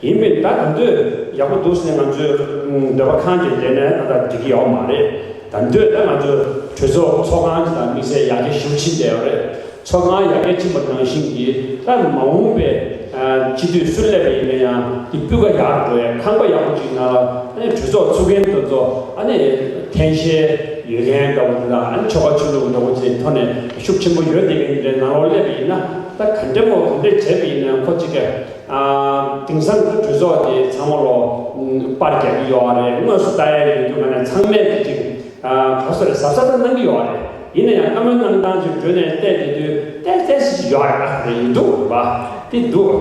ཡིན་པས་ད་ད་འདོད་ཡག་པོ་འདུག་ཟེར་ང་ཚོའི་འདོད་པ་ཁེངས་ཀྱི་བསྡད་ན་ད་ད་འགྲིག་གི་ཡོད་མ་རེད། ད་འདོད་ད་ང་ཚོའི་གྲོས་ཚོགས་ཚོགས་ཁང་ཅིག་དང་དམིགས་བསལ་ཡར་རྒྱས་ཞེ་པོ་ཕྱིན་བསྡད་ཡོད་རེད། ཚོགས་ཁང་ཡར་རྒྱས་ཕྱིན་པ་ནང་བཞིན་གྱི་ད་མ་འོངས་པའི་སྤྱི་འཐུས་སུ་སླེབས་པ་ཡིན་ན་ཡང་དེ་སྤུས་ཀ་ཡག་འགྲོ་ཡ་ཁང་པ་ཡག་པོ་ཅིག་ནང་ལ་ཨ་ནི་གྲོས་ཚོགས་ཚུགས་མཁན་དེ་ཚོ་ཨ་ནི་མཁྱེན་ཤེས་ཡོད་མཁན་འདྲ་བོ་དེ་དང་ཨ་ནི་ཆོལ་ཁ་ཆོས་ལུགས་འདྲ་བོ་ཅིག་ཐོག་ནས་ཤུགས་ཆེན་པོ་ཡོད་བསྡད་མཁན་དེ་འདྲའི་ནང་ལོགས་སླེབས་པ་ཡིན་ན་ད་ག་འདྲ་མོ་ག་འདྲ་བྱས་པ་ཡིན་ན་ཁོ་ཅིག་གི་དེང་སང་གི་གྲོས་ཚོགས་དེ་ཚང་མ་ལོ་པར་རྒྱག་གི་ཡོད་རེད། དངོས་སུ་ལྟ་ཡ་ཡོད་དུས་ག་ནས་ཚང་མས་དེ་ཅིག་ག་སོ་རེད་གཟབ་གཟབ་གནང་གི་ཡོད་རེད། ཡིན་ན་ཡང་བཀའ་མོལ་གནང་སྟངས་ཅིག་བརྗོད་ནས་བལྟས་བསྡད་དུས་ཏོག་ཙམ་ཞིག་ཡོད་རེད་པ། དེ་ཡིན་འདུག་རེད་པ། དེ་འདུག་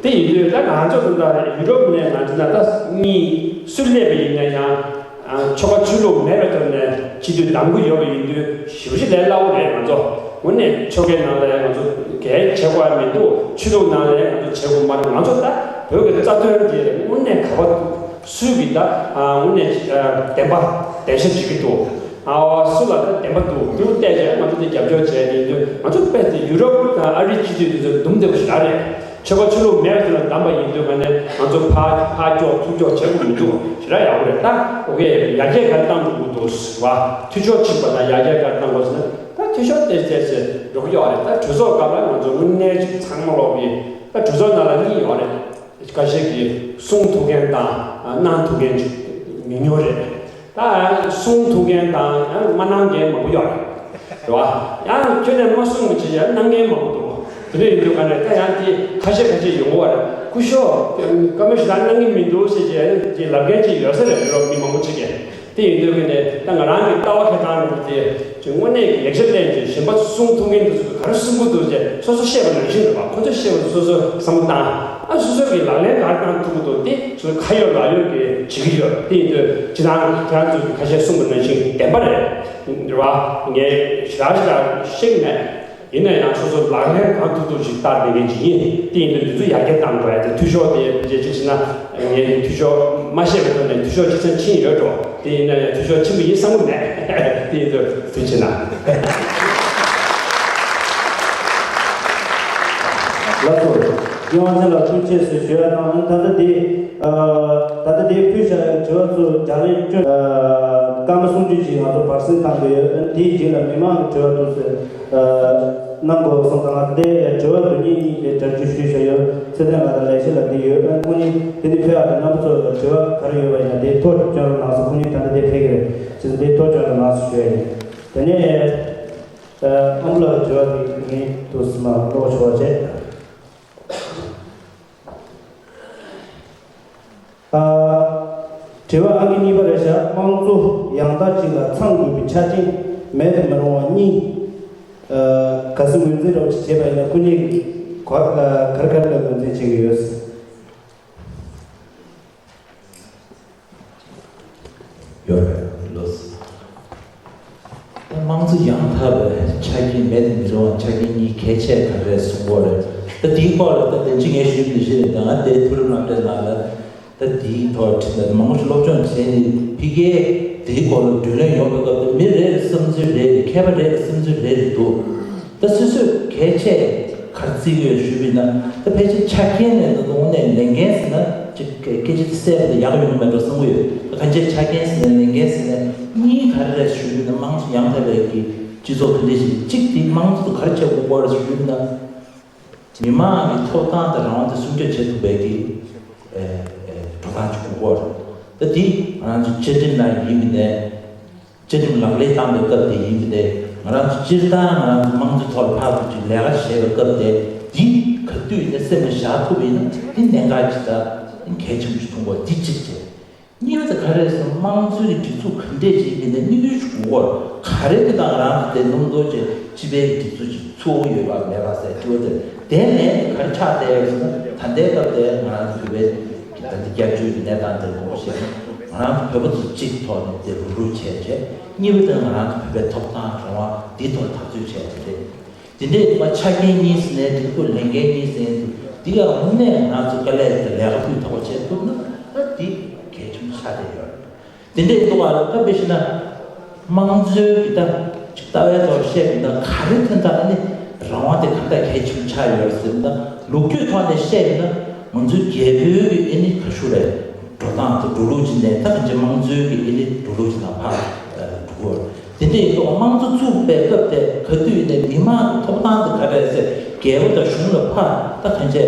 དེ་ཡིན་དུས་ད་ང་ཚོ་ད་ལྟ་ཡུ་རོབ་ནས་ང་ཚོ་ད་ལྟ་གཉིས་སུ་སླེབས་པ་ཡིན་ན་ཡང་ཆོལ་ཁ་ཆོས་ལུགས་མེད་པའི་ཐོག་ནས་སྤྱི་འཐུས་གདམ་གྱི་ཡོད་པ་ཡིན་དུས་ཞེ་པོ་ཞིག་ལས་སླ་པོ་རེད། ང་ཚོ་དངོས་གནས་ཆོལ་ཁའི་ནང་ལ་ང་ཚོ་གལ་ཆེ་དགོས་མི་འདུག་ཆོས་ལུགས་ནང་ལ་ང་ཚོ་བྱེད་དགོས་མ་རེད། ང་ཚོ་ད་བོད་ཀྱི་རྩ་དོན་དེ་དངོས་གནས་ག་པར་འདུག་སུས་ཀྱིས་ད་དངོས་གནས་བདེན་པ་བདེན་ཤ་བྱེད་ཀྱི་འདུག་ཨ་བ་སུ་ལ་ད་བདེན་པ་འདུག་དེ་བལྟས་བྱས་ང་ཚོ་དེ་རྒྱབ་སྐྱོར་བྱས་ནས་ཡིན་དུས་ང་ཚོ་དཔེ་དེ་ཡུ་རོབ་དང་ཨ་རིའི་སྤྱི་འཐུས་དེ་ཚོ་འདུམ་བདེ་པོ་ཞེ་དྲག་རེད། ཆོལ་ཁ་ཆོས་ལུགས་མེད་པ་དེ་ལ་བདམས་པ་ཡིན་དུས་ང་ནས་ང་ཚོ་ཕར་ཕར་ཀྱོག་ཚུར་ཀྱོག་བྱེད་དགོས་མི་འདུག་ཞེ་དྲག་ཡག་པོ་རེད། ད་ཨོ་ཁེ་ཡར་རྒྱས་ག་རེ་བཏང་དགོས་འདུག་བ། འཐུས་ཤོར་ཕྱིན་པ་དང་ཡར་རྒྱས་ག་རེ་བཏང་དགོས་ཟེར་ན་ད་འཐུས་ཤོར་དེ་དེ་ཚེ་འགྲོ་གི་ཡོད་རེད། ད་གྲོས་ཚོགས་སྐབས་ལ་ང་ཚོ་དངོས་གནས་ཅིག་ཚང་མ་ལོག་གི་ད་གྲོས་ཚོགས་ནང་ལ་གཉིས་ཡོད་རེད། ཁ་ཤས་ཀྱིས་གསུང་ཐུབ་མཁན་དང་གནང་ཐུབ་མཁན་ཅིག་མི་ཉུང་རེད། ད་གསུང་ཐུབ་མཁན་དང་མ་གནང་མཁན་མང་པོ་ཡོད་རེད། རེད་བ། ཡང་ཁྱོད་ནས་མ་གསུང་མི་བྱེད་ཡང་གནང་མཁན་མང་པོ་འདུག་དེ་འདྲ་ཡིན་དུས་ག་ནས་ད་ཡང་དེ་ཁ་ཤས་ཁ་ཤས་ཡོང་གི་བ་རེད། སྐུ་ཞབས་བཀའ་མོལ་ཞིག་ད་གནང་གི་མི་འདུག་ཟེར་བྱས་དེ་ལབ་མཁན་ཅིག་ཡོད་ས་རེད། ཡུ་རོབ་མི་མང་པོ་ཅིག་གིས། དེ་ཡིན་དུས་ཀྱི་ནས་ད་ང་རང་གི་ལྟ་བ་ཁ་སང་རུ་དེ་ཅིག་དངོས་གནས་ཀྱི་ལེགས་ཆ་ལེན་གྱི་གཞན་པ་གསུང་ཐུབ་མཁན་དེ་ཚོ་ག་རེ་གསུང་གི་འདུག་ཅེས་སོ་སོ་ཤེས་པ་ནང་བཞིན་རེད་པ། ཁོ་ཚོ་ཤེས་པ་སོ་སོ་བསམ་བློ་བཏང་། ཨ་སོ་སོ་གི་ལག་ལེན་ག་རེ་བཏང་ཐུབ་ཀྱི་འདུག་དེ་སོ་སོ་ཁ་ཡོད་ལག་ཡོད་ཀྱི་བྱེད་ཀྱི་ཡོད། དེ་ཡིན་དུས་ཅི་ཐང་ཁྱེད་རང་ཚོ་གི་ཁ་ཤས་གསུངས་པ་ནང་བཞིན་བདེན་པ་རེད། རེད་པ། ངས་ཞེ་དྲག་ཞེ་དྲག་ཤེས་ཀྱི་མེད། ཡིན་ན་ཡང་སོ་སོ་ལག་ལེན་གང་ཐུབ་ཐུབ་ཅིག་བསྟར་བསྡད་མཁན་ཅིག་ཡིན། དེ་ཡིན་དུས་འདི་ཚོ་ཡར་རྒྱས་གཏང་དགོས་ཡ་དེ་འཐུས་ཤོར་དེ་ཕལ་ཆེར་གཅིག་བྱས་ན་ངས་འཐུས་ཤོར་མ་བཤད་པའི་ཐོག་ནས་འཐུས་ཤོར་ཁྱེད་ཚོ་ཕྱིན་ཡོད་འགྲོ། དེ་ཡིན་ན་ཡང་འཐུས་ཤོར་ཕྱིན་པ་ཡིན་བསམ་གྱི་མེད། དེ་ཡིན་དུས་ཐུགས་རྗེ་གནང་། ལགས་སོ། ཡོང་ཆེན་ལ་ཐུགས་རྗེ་ཆེ་ཞུ་ཡ་དང་ད་ལྟ་དེ་ད་ལྟ་དེ་ཕུལ་བཞག་ཡོད་དྲི་བ་ཚོ་རྒྱང་རིང་སྐྱོན་སྐར་མ་སུམ་ཅུ་ཅིག་ང་ཚོ་བར་སེང་བཏང་དགོས་ཡོད། དེའི་རྗེས་ལ་མི་མང་གི་དྲི་བ་འདུག་ཟེར། གནང་དགོས་སོང་ཙང་ང་དེ་དྲི་བ་བདུན་ཉིན་གཉིས་དེ་གྲ་སྒྲིག་ཞུས་བཞག་ཡོད། ཚེ་བརྟན་ལགས་དང་ལས་བྱེད་ལགས་འདི་ཡོད། ཁོང་གཉིས་དེ་ནི་ཕེབས་པ་དང་རྣམ་པ་ཚོ་ལ་དྲི་བ་ག་རེ་ཡོད་པ་ཡིན་ན་དེ་ཐོག་སྐྱོན་རོགས་གནང་སོང་། ཁོང་གཉིས་ད་ལྟ་དེ་ཕེབས་ཀྱི་རེད། ཅེས་དེ་ཐོག་སྐྱོན་རོགས་གནང་སོང་ཞུ་ཡ་ཡིན། དེ་ནས་ཨ་མ་ལགས་དྲི་བ་དེ་ངས་འདུག་སེ་མ་ཀློག་ཆོག་པ་བྱས། ཨ། དྲི་བ་ཨང་ཀི་གཉིས་པ་རེད་ཤག་དམངས་གཙོ་ཡང་དག་ཅིག་ལ་ཚང་དགོས་པའི་ཆ་རྐྱེན་མེད་དུ་མི་རུང་བ་གཉིས། ཨ། གལ་སྲིད་ངོས་འཛིན་རོགས་ཅིག་བྱས་པ་ཡིན་ན་སྐུ་ཉིད་ཀྱིས་ག་རེ་ག་རེ་ལ་ངོས་འཛིན་བྱེད་ཀྱི་ཡོད། ཡོད་རེད་ལོས། དམངས་གཙོ་ཡང་དག་པའི་ཆ་རྐྱེན་མེད་དུ་མི་རུང་བ་ཆ་རྐྱེན་གཉིས་གལ་ཆེ་ག་རེ་གསུང་གི་ཡོད་རེད། ད་དེའི་སྐོར་ལ་ད་དེ་ཅི་ངས་ཞུས་པ་ནང་བཞིན་རེད། ད་ང་དེ་མཐོ་རིམ་སློབ་གྲྭའི་ནང་ལ་ད་དེའི་ཐོག་ཁྲིད་ལ་མང་པོ་ཞིག་སློབ་སྦྱོང་བྱས་ནས་ཕ་གིའི་དེའི་སྐོར་ལ་བགྲོ་གླེང་ཡོང་བའི་སྐབས་དུ་མི་རེ་རེ་བསམ་ཚུལ་རེ་རེ་མཁས་པ་རེ་རེ་བསམ་ཚུལ་རེ་རེ་འདུག་ད་སོ་སོས་གལ་ཆེ་ག་རེ་བརྩི་གི་ཡོད་ཞུས་པ་ཡིན་ན་ད་ཕལ་ཆེར་ཆ་རྐྱེན་ནས་ད་དུང་ནས་ལས་འགན་ཟེར་ན་ཅིག་སྐད་ཆ་དེ་གསལ་པོ་དང་ཡག་ཡོང་གི་མེད་འགྲོ་བསམ་གི་ཡོད། ད་གང་ཅིའི་ཆ་རྐྱེན་ཟེར་ན་ལས་འགན་ཟེར་ན་གཉིས་ག་རེ་རེད་ཞུས་པ་ཡིན་ན་དམངས་གཙོ་ཡང་དག་པའི་གི་སྤྱི་ཚོགས་དེ་འདྲ་ཞིག་གཅིག་དེ་དམངས་གཙོ་ག་རེ་བྱེད་དགོས་སྐོར་ཞུས་པ་ཡིན་ན། མི་མང་གི་ཐོབ་ཐང་དང་རང་དབང་དེ་སྲུང་སྐྱོབ་བྱེད་ཐུབ་པའི་གི་ཨེ་ཨེ་འགྲོ་སྟངས་ཅིག་དགོས་ཀྱི་ཡོད་རེད། ད་དེ་ང་རང་ཚོ་བཅའ་ཁྲིམས་ནང་ཡིན་མིན་ནས་བཅའ་ཁྲིམས་ལག་ལེན་བཏང་པའི་སྐབས་དེ་ཡིན་མིན་ནས་ང་རང་ཚོ་སྤྱིར་བཏང་ང་རང་ཚོ་དམངས་གཙོའི་ཐོག་ལ་ཕར་ཚུར་ཅིག་ལས་ཀ་བྱེད་པའི་སྐབས་དེ་དེ་ག་དུས་ཡིན་ན་སེམས་ལ་བཞག་ཐུབ་པ་ཡིན་ན་དེ་གནད་འགག་ཅིག་དང་གལ་ཆེན་པོ་ཅིག་མཐོང་གི་ཡོད། དེ་གཅིག་བྱས། གཉིས་པ་དེ་ག་རེ་ཟེར་ན་དམངས་གཙོའི་སྒྲིག་འཛུགས་ག་འདྲས་ཅིག་ཡིན་ན་དམིགས་ཡུལ་ཞིག་དགོས་ཀྱི་ཡོད་རེད། ག་རེ་གི་དང་རང་གི་དེ་སྣུམ་རྡོ་ཅན་སྤྱི་པའི་སྒྲིག་འཛུགས་ཅིག་ཚུགས་ཡོད་པ་མེད་པ་ཟེར་དུས་དེ་དེ་ལན་དེ་ག་རེ་ཆགས་བསྡད་ཡོད་ཟེར་ན་ད་ལྟའི་སྐབས་དེ་ང་རང་ཚོ་བོད་པའི་ད་ལྟ་སྐྱབས་བཅོལ་གྱི་གནས་སྟངས་དེ་དགོངས་པ་བཞེས་ན་ང་རང་ཚོ་བོད་པ་ཚོ་གཅིག་ཐོག་ནས་དེ་རུབ་རུབ་བྱས་བྱས་གཉིས་པ་དེ་ང་རང་ཚོ་བོད་པའི་ཐོབ་ཐང་རང་དབང་འདི་ཐོག་ཐག་གཅོད་བྱས་ཏེ། དེ་འདྲའི་ཆ་རྐྱེན་གཉིས་ཟེར་ནས་དེ་ཚོ་ལས་འགན་གཉིས་ཟེར་ནས་འདུག་འདི་ལ་དངོས་གནས་ང་ཚོ་དཀའ་ལས་དེ་ལས་ཀ་སྤུས་དག་པོ་བྱེད་ཐུབ་ན་ད་འདི་གལ་ཆེན་པོ་ཆགས་བསྡད་ཡོད་རེད། དེ་འདྲའི་འདུག་བ་ལ་ད་དཔེ་བཞག་ན་དམངས་གཙོའི་གི་ད་ཅིག་ལྟ་བའི་ཐོག་བཤད་པ་ཡིན་ན་ག་རེ་ཐོན་ད་ཨ་ནི་རང་དབང་དེ་ག་འདྲ་གལ་ཆེན་པོ་ཆགས་ཡོད་རེད་ཟེར་ན་ལོ་རྒྱུས་ཐོག་ནས་བཤད་ཡིན་ན་ང་ཚོའི་རྒྱལ་པོའི་གི་ཨ་ནི་ག་ཞུ་རེད། འགྲོ་སྟངས་དང་འགྲོ་ལུགས་ཅིག་ནས་ད་གང་ཅི་དམངས་གཙོའི་གི་ཨེ་ལི་འགྲོ་ལུགས་ཅིག་ནང་ཕར་འགྲོ་གི་ཡོད་རེད། དེ་འདྲ་ཡིན་དུས་དམངས་གཙོ་བཙུགས་པའི་སྐབས་དེ་ག་དུས་ནས་མི་མང་གི་ཐོབ་ཐང་དེ་ག་རེ་ཟེར་རྒྱལ་པོ་དང་གཞུང་ལ་ཕར་ད་གང་ཅི་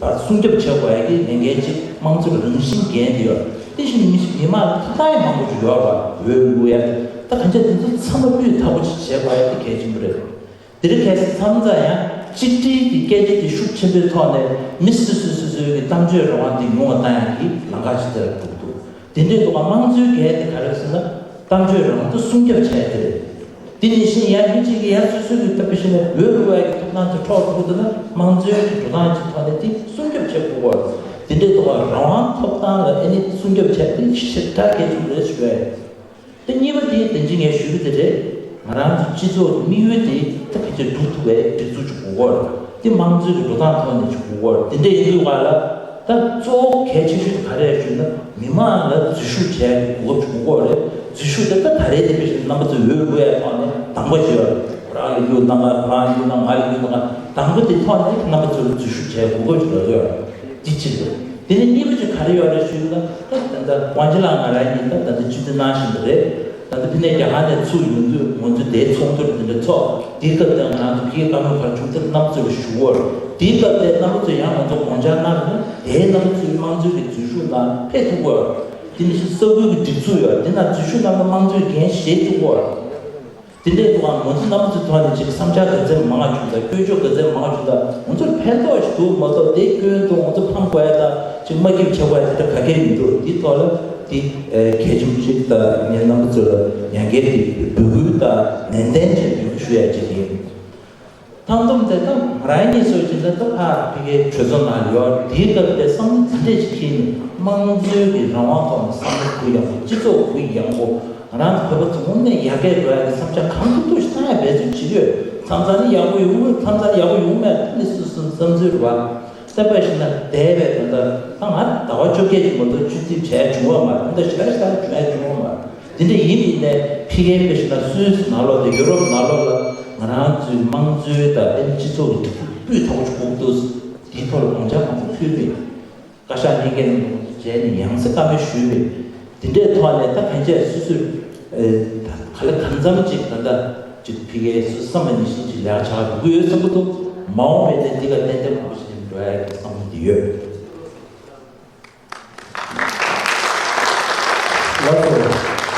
ཕར་སྲུང་སྐྱོབ་བྱེད་དགོས་ཡ་གི་ལས་འགན་ཅིག་དམངས་གཙོ་ལ་རང་བཞིན་འགན་དེ་ཡོད་རེད། དེ་བཞིན་མི་མི་མང་ལ་ཐོབ་ཐང་ཡང་མང་པོ་ཅིག་ཡོད་རེད་བ། འོས་བླུག་ཡ་ད་གང་ཅི་དེ་ཚོ་ཚང་མ་སྤུས་དག་པོ་ཅིག་བྱེད་དགོས་ཡ་དེ་གལ་ཆེན་པོ་རེད། དེ་རིང་ཁ་སང་མཚམས་མཚམས་ཡང་གཅིག་སྒྲིལ་གྱི་སྐད་ཆ་དེ་ཤུགས་ཆེན་པོའི་ཐོག་ནས་མི་སོ་སོ་སོ་སོའི་གི་གཏམ་བརྗོད་རང་དབང་དེ་ཉུང་བ་བཏང་ཡག་གི་ལམ་ཁ་ཞིག་དེ་ལ་གྲུབ་འདུག་དེ་འདྲའི་ཐོག་དམངས་གཙོའི་འགན་དེ་ག་རེ་ཟེར་ན་གཏམ་བརྗོད་རང་དབང་དེ་སྲུང་སྐྱོབ་བྱས་ཏེ་རེད། དེ་ནི་བཞིན་ཡང་མི་གཅིག་གིས་ཡང་སོ་སོའི་གི་ལྟ་བུ་ཞིག་ནས་འོས་བླུག་པའི་གི་ཐོབ་ཐང་དེ་འཕྲོག་ཐུབ་ཀྱི་འདུག་ན། དམངས་གཙོའི་གི་འགྲོ་སྟངས་ཅིག་ཐོག་ནས་དེ་སྲུང་སྐྱོབ་བྱེད་དགོས་ཀྱི་ཡོད་རེད། དེ་འདྲའི་ཐོག་ལ་རང་དབང་ཐོབ་ཐང་ལ་ཨེ་ནི་སྲུང་སྐྱོབ་བྱས་དེ་ཞེ་དྲག་གལ་ཆེན་པོ་རེད་ཞུ་བ་ཡིན། དེ་གཉིས་པ་དེ་དེ་འཇིགས་ངས་ཞུ་གི་དེ་རེད། ང་རང་ཚོ་སྤྱི་ཚོགས་ཀྱི་དམིགས་ཡུལ་དེ་ད་ཕལ་ཆེར་འགྲུབ་ཐུབ་པའི་སྒྲིག་འཛུགས་ཅིག་དགོས་ཀྱི་ཡོད་རེད། དེ་དམངས་གཙོའི་གི་འགྲོ་སྟངས་ཐོག་ནས་ཅིག་དགོས་ཀྱི་ཡོད་རེད། དེ་འདྲ་ཡིན་དུས་ག་ལ། ད་གཙོ་བོ་གལ་ཆེ་ཤོས་དེ་ག་རེ་རེད་ཞུས་ན། མི་མང་ལ་འཛུལ་ཞུགས་བྱས་གོ་སྐབས་དགོས་ཀྱི་ཡོད་རེད། འཛུལ་ཞུགས་དེ་ད་ད་རེས་དེ་བས་ཤིག་རྣམ་པ་ཚོས་འོས་བླུག་ཡས་ཐོག་ནས་དང་པོ་ཞིག་ཡོད་རེད། ཁོ་རང་ལ་གཡུག་ན་ང་། ཁོ་རང་གཡུག་ན་ང་ལ་གཡུག་ན་ང་། དང་པོ་དེ་ཐོག་ནས་རྣམ་པ་ཚོ་ལ་འཛུལ་ཞུགས་བྱས་གོ་སྐབས་ཞིག་རག་གི་ཡོད་རེད། འདི་གཅིག་རེད། དེ་ནས་གཉིས་པ་ཅིག་ག་རེ་ཡོད་རེད་ཞུས་ན། ད་ད་ལྟ་དབང་ཆེན་ལགས་ང་རང་གཉིས་ད་ད་ལྟ་སྤྱི་འཐུས་གནང་བཞིན་པ་རེད། ད་ལྟ་ཕ་ནས་རྒྱ་གར་ནས་ཚུར་ཡོང་དུས་ང་ཚོ་དེའི་ཚོགས་འདུར་དེ་འདྲ་ཚོགས། དེའི་སྐབས་དེར་ང་རང་ཚོ་ཕ་གིའི་བཀའ་མོལ་ག་རེ་བྱུང་དེར་རྣམ་པ་ཚོ་ལ་ཞུ་གི་ཡོད་རེད། དེའི་སྐབས་དེར་རྣམ་པ་ཚོས་ཡང་ང་ཚོ་དགོངས་འཆར་གནང་རེད་ན། དེའི་རྣམ་པ་ཚོས་དམངས་གཙོའི་གི་འཛུལ་ཞུགས་ནང་ཕེབས་ཐུབ་ཀྱི་ཡོད་རེད། དེ་ནི་ཞིག་ས་ཁུལ་གྱི་སྒྲིག་འཛུགས་ཡོད་རེད། དེ་ནང་འཛུལ་ཞུགས་གནང་ན་དམངས་གཙོའི་འགན་བཞེས་ཐུབ་ཀྱི་ཡོད་རེད། དེ་འདྲའི་ཐོག་ང་ཚོ་རྣམ་པ་ཚོའི་ཐོག་ནས་ཅིག་བསམ་འཆར་ག་ཚད་མང་བ་བྱུང་དང་། སྐྱོན་བརྗོད་ག་ཚད་མང་བ་བྱུང་དང་། ང་ཚོར་ཕན་ཐོགས་ཤིག་འདུག་མ་གཏོགས། དེ་སྐྱོན་འདུག་ང་ཚོ་ཕམ་དགོས་ཡ་དང་ཅིག་མ་སྐྱིད་བྱེད་དགོས་ཡ་དེ་འདྲ་ག་གེ་མི་འདུག་དེའི་ཐོག་ལ་དེ་གལ་ཆེན་པོ་ཞིག་དང་། ངས་རྣམ་པ་ཚོ་ལ་ཡང་བསྐྱར་དེ་འབོད་སྐུལ་དང་ནན་ཏན་བྱས་འབོད་སྐུལ་ཞུ་ཡ་ཅིག་ཡིན། ཐང་སྟོང་དེ་ད་ང་རང་གཉིས་སུ་ཅི་འདྲ་ད་ཕ་གི་གྲོས་ཚོགས་ནང་ཡོད། དེའི་སྐབས་དེ་བསམ་བློ་དེ་འདྲས་ཅིག་འཁྱེར་ནས། དམངས་གཙོའི་གི་རང་དབང་ཐོག་ནས་བསམ་བློ་གུ་ཡངས་པོ། སྤྱི་ཚོགས་གུ་ཡངས་པོ། ང་རང་ཚོ་བོད་པ་ཚོ་དངོས་གནས་ཡར་རྒྱས་འགྲོ་ཡ་གི་བསམ་འཆར་གང་ཐུབ་ཐུབ་ཞིག་བཏང་ཡ་འབད་བརྩོན་བྱེད་ཀྱི་ཡོད། མཚམས་མཚམས་ནི་ཡག་པོ་ཡོང་གི། མཚམས་མཚམས་ནི་ཡག་པོ་ཡོང་མེད། ནི་སོ་སོའི་བསམ་ཚུལ་རེད་བ། ད་དཔེ་བཞག་ན་འདས་པའི་ད་ལྟ་ད་ང་ཟླ་བ་བཅོ་བརྒྱད་ཅིག་མ་གཏོགས་སྤྱི་འཐུས་བྱས་བྱུང་བ་མ་རེད། ད་ཞེ་དྲག་ཞེ་དྲག་བྱུང་ཡ་བྱུང་བ་མ་རེད། དེ་འདྲ་ཡིན་པ་ཡིན་ནའི་ཕ་གིའི་དཔེ་བཞག་ན་སུད་སི་ནང་ལོགས་དང་ཡུ་རོབ་ནང་ལོགས་ལ་ང་རང་ཚོའི་དམངས་གཙོའི་དང་ཨེ་ནི་སྤྱི་ཚོགས་ཀྱི་སྒྲིག་འཛུགས་སྤུས་དག་པོ་ཞིག་དགོས་ཀྱི་འདུག་དེའི་ཐོག་ལ་དགོངས་འཆར་མང་པོ་ཕུལ་བས། བཀའ་ཤག་གཉིས་ཀས་ནས་མཇལ་ནས་ཡང་སེ་བཀའ་མོལ་ཞུས་པས། དེ་འདྲའི་ཐོག་ནས་ད་ཕན་ཆད་སོ་སོས་ཨེ་ག་ལེ་གང་འཚམ་ཅིག་ད་ལྟ་ཅིག་ཕ་གིའི་སུད་སི་བསམ་པ་ནང་བཞིན་ཅིག་ལས་ཀ་བྱ་བ་འགྲོ་གི་ཡོད་བསམ་གྱི་འདུག་མ་འོངས་པའི་ནས་འདི་ག་ཏན་ཏན་མང་པོ་ཞིག་འགྲོ་ཡ་གི་བསམ་བློ་འདི་ཡོད། ལགས་སོ།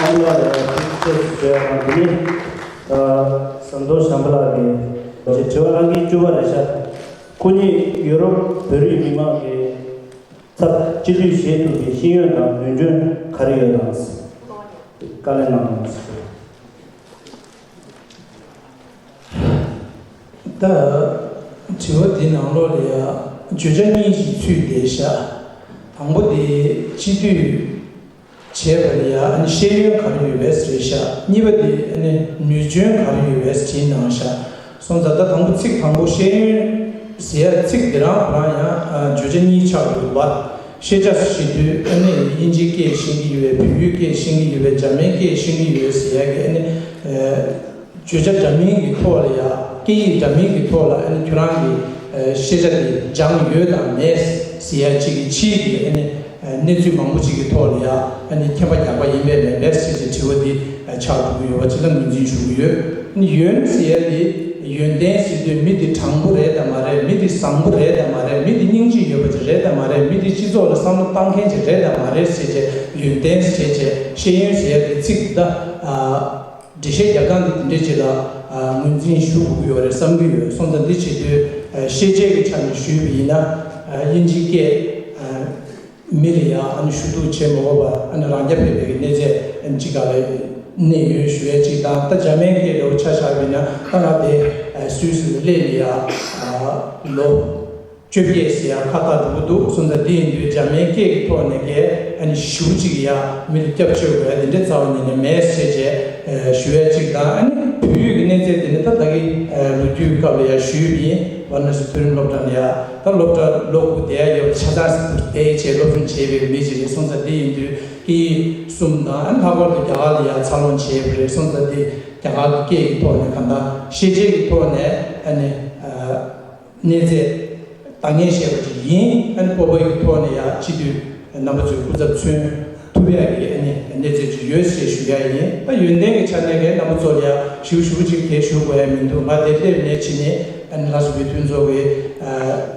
ཨ་མ་ལགས་ལ་ཐུགས་རྗེ་ཆེ་ཞུ་ཡ་དང་། དེ་ནས་ཟམ་གདོང་བྱམས་པ་ལགས་ཀྱི་དྲི་བ་ཨང་ཀི་བཅུ་པ་རེད་ཤག་ཁོ་གཉིས་ཡུ་རོབ་བོད་རིགས་མི་མང་གི་ཚབ་སྤྱི་འཐུས་བཞེས་ཐུབ་པའི་ཤེས་ཡོན་དང་ནུས་འཇོན་ག་རེ་ཡོད་དམ། བཀའ་ལན་གནང་དང་། ད་དྲི་བ་འདི་ནང་ལོགས་ལ་ཡ་བརྗོད་བྱ་གཉིས་ཤིག་ཚུད་བསྡད་ཤག་དང་པོ་དེ་སྤྱི་འཐུས་བྱས་པ་ལ་ཡ་ཨ་ནི་ཤེས་ཡོན་ག་རེ་ཡོད་པས་རེད་ཤག་གཉིས་པ་དེ་ཨ་ནི་ནུས་འཇོན་ག་རེ་ཡོད་པས་དྲིས་གནང་ཤག་སོང་ཙང་ད་དང་པོ་ཚིག་དང་པོ་ཤེས་ཡོན་ཟེར་ཡ་ཚིག་དེ་རང་ཁོ་རང་ཡང་ཨ་བརྗོད་བྱ་གཉིས་ཆགས་འདུག་པ། ཤེས་བྱ་ཟེར་དུས་ཨ་ནི་དབྱིན་ཇིའི་སྐད་ཤེས་ཀྱི་ཡོད་པས། བོད་ཡིག་སྐད་ཤེས་ཀྱི་ཡོད་པས། འཇར་མན་སྐད་ཤེས་ཀྱི་ཡོད་ཟེར་ཡ་གི་ཨ་ནི་ཨ་བརྗོད་བྱ་འདྲ་མིན་གྱི་ཐོག་ལ་ཡ། སྐད་ཡིག་འདྲ་མིན་གྱི་ཐོག་ལ་ཨ་ནི་ཁྱོད་རང་གི་ཨ་ཤེས་བྱ་དེ་སྦྱངས་ཡོད་དང་མེད་ཟེར་ཡ་གཅིག་གི་ཕྱིའི་གི་ཨ་ནི་ཨ་གནས་ཚུལ་མང་པོ་གཅིག་གི་ཐོག་ལ་ཡ་ཨ་ནི་མཁྱེན་པ་རྒྱག་པ་ཡིན་པས་མིན་པས་ཟེར་གྱི་དྲི་བ་འདི་ཨ་ཆགས་འགྲོ་གི་ཡོད་པ་ཅིག་ལ་ངོས་འཛིན་ཞུ་གི་ཡོད། ཨ་ནི་ཡོན་ཟེར་ཡ་དེ་ཡོན་ཏན་ཟེར་དུས་མི་འདི་དྲང་པོ་རེད་དམ་མ་རེད། མི་འདི་བཟང་པོ་རེད་དམ་མ་རེད། མི་འདི་སྙིང་རྗེ་ཡོད་པ་ཅིག་རེད་དམ་མ་རེད། མི་འདི་སྤྱི་ཚོགས་ལ་བསམ་བློ་བཏང་མཁན་ཅིག་རེད་དམ་མ་རེད་ཟེར་བྱས་ཡོན་ཏན་ཟེར་བྱས། ཤེས་ཡོན་ཟེར་ཡ་དེ་ཚིག་ད་ཨ། འགྲེལ་བཤད་རྒྱག་སྟངས་འདི་དེ་འདྲའི་ཆེད་ལ་ཨ་ངོས་འཛིན་ཞུ་དགོས་ཀྱི་ཡོད་རེད་བསམ་གྱི་ཡོད། སོང་ཙང་འདི་བྱེད་དུས་ཨ་ཤེས་བྱའི་གི་ཆ་ནས་ཞུས་པ་ཡིན་ན། ཨ་དབྱིན་ཇིའི་སྐད་ཨ་མི་ལ་ཡ་ཨ་ནི་ཞུ་གཏུག་བྱེད་མ་དགོས་པར་ཨ་ནི་རང་རྐྱ་འཕེར་བའི་གི་གནས་ཚད་ཨ་ནི་ཅིག་ག་ལ་གནས་ཡོད་ཞུ་ཡ་གཅིག་དང་། ད་འཇར་མན་སྐད་འདྲ་བོ་ཆ་བཞག་པ་ཡིན་ན། ད་ང་དེ་ཨ་སུད་སི་ལ་སླེབས་ནས་ཡ་ཨ་ལོ་བཅོ་བརྒྱད་ཟེར་ཡ་ཁ་ཐག་འགྲོ་གི་འདུག་སོང་ཙང་འདི་ཡིན་དུས་འཇར་མན་སྐད་ཀྱི་ཐོག་ནས་གས་ཨ་ནི་ཞེ་པོ་ཅིག་ཡ་མི་ལ་སྐྱབས་བཅོལ་དགོས་ཡ་དེ་འདྲའི་རྩ་བ་ཉིད་ནས་མེད་ཟེར་བྱས་ཨ་ཞུ་ཡ་གཅིག་དང་། ཨ་ནི་བོད་ཡིག་གི་གནས་ཚད་དེ་ནི་ད་ད་གི་ཨ་ལོ་རྒྱུས་སྐབས་ལ་ཡ་ཞུས་པ་ཡིན། ཝ་ར་ཎ་སི་མཐོ་རིམ་སློབ་གྲྭ་ནས་ཡ་ད་སློབ་གྲྭ་ལོ་དགུ་བསྡད་ཡ་ཡོད་པ་ཆ་ཚང་ཟེར་དུས་བསྡད་བྱས་སློབ་སྦྱོང་བྱས་པའི་མི་ཅིག་རེད། སོང་ཙང་འདི་ཡིན་དུས་སྐད་ཡིག་གསུམ་དང་། ཨ་ནི་ལྷག་པར་དུ་རྒྱ་གར་ལ་ཡ་འཚར་ལོངས་བྱས་པ་རེད། སོང་ཙང་འདི་རྒྱ་གར་གྱི་སྐད་ཀྱི་ཐོག་ནས་གང་ལྟར་ཤེས་བྱའི་གི་ཐོག་ནས་ཨ་ནི་ཨ། གནས་ཚད་འདང་ངེས་བཤད་པ་ཅིག་ཡིན། ཨ་ནི་སྤོབས་པ་ཡི་ཐོག་ནས་ཡ་སྤྱི་འཐུས་རྣམ་པ་ཚོའི་སྐུ་ཚབ་མཚོན་ཐུབ་ཡ་གི་ཨ་ནི་གནས་ཚད་ཅིག་ཡོད་ཅེས་ཞུ་ཡ་ཡིན། ད་ཡོན་ཏན་གྱི་ཆ་ནས་ཀྱི་རྣམ་པ་ཚོ་ལ་ཡ་ཞིབ་ཞིབ་ཅིག་དེ་ཞུ་དགོས་ཡ་མི་འདུག་ང་དེ་སླེབས་ནས་ཕྱིན་ནས་ཨ་ནི་ལྷ་ས་བོད་མཐུན་ཚོགས་ཀྱི་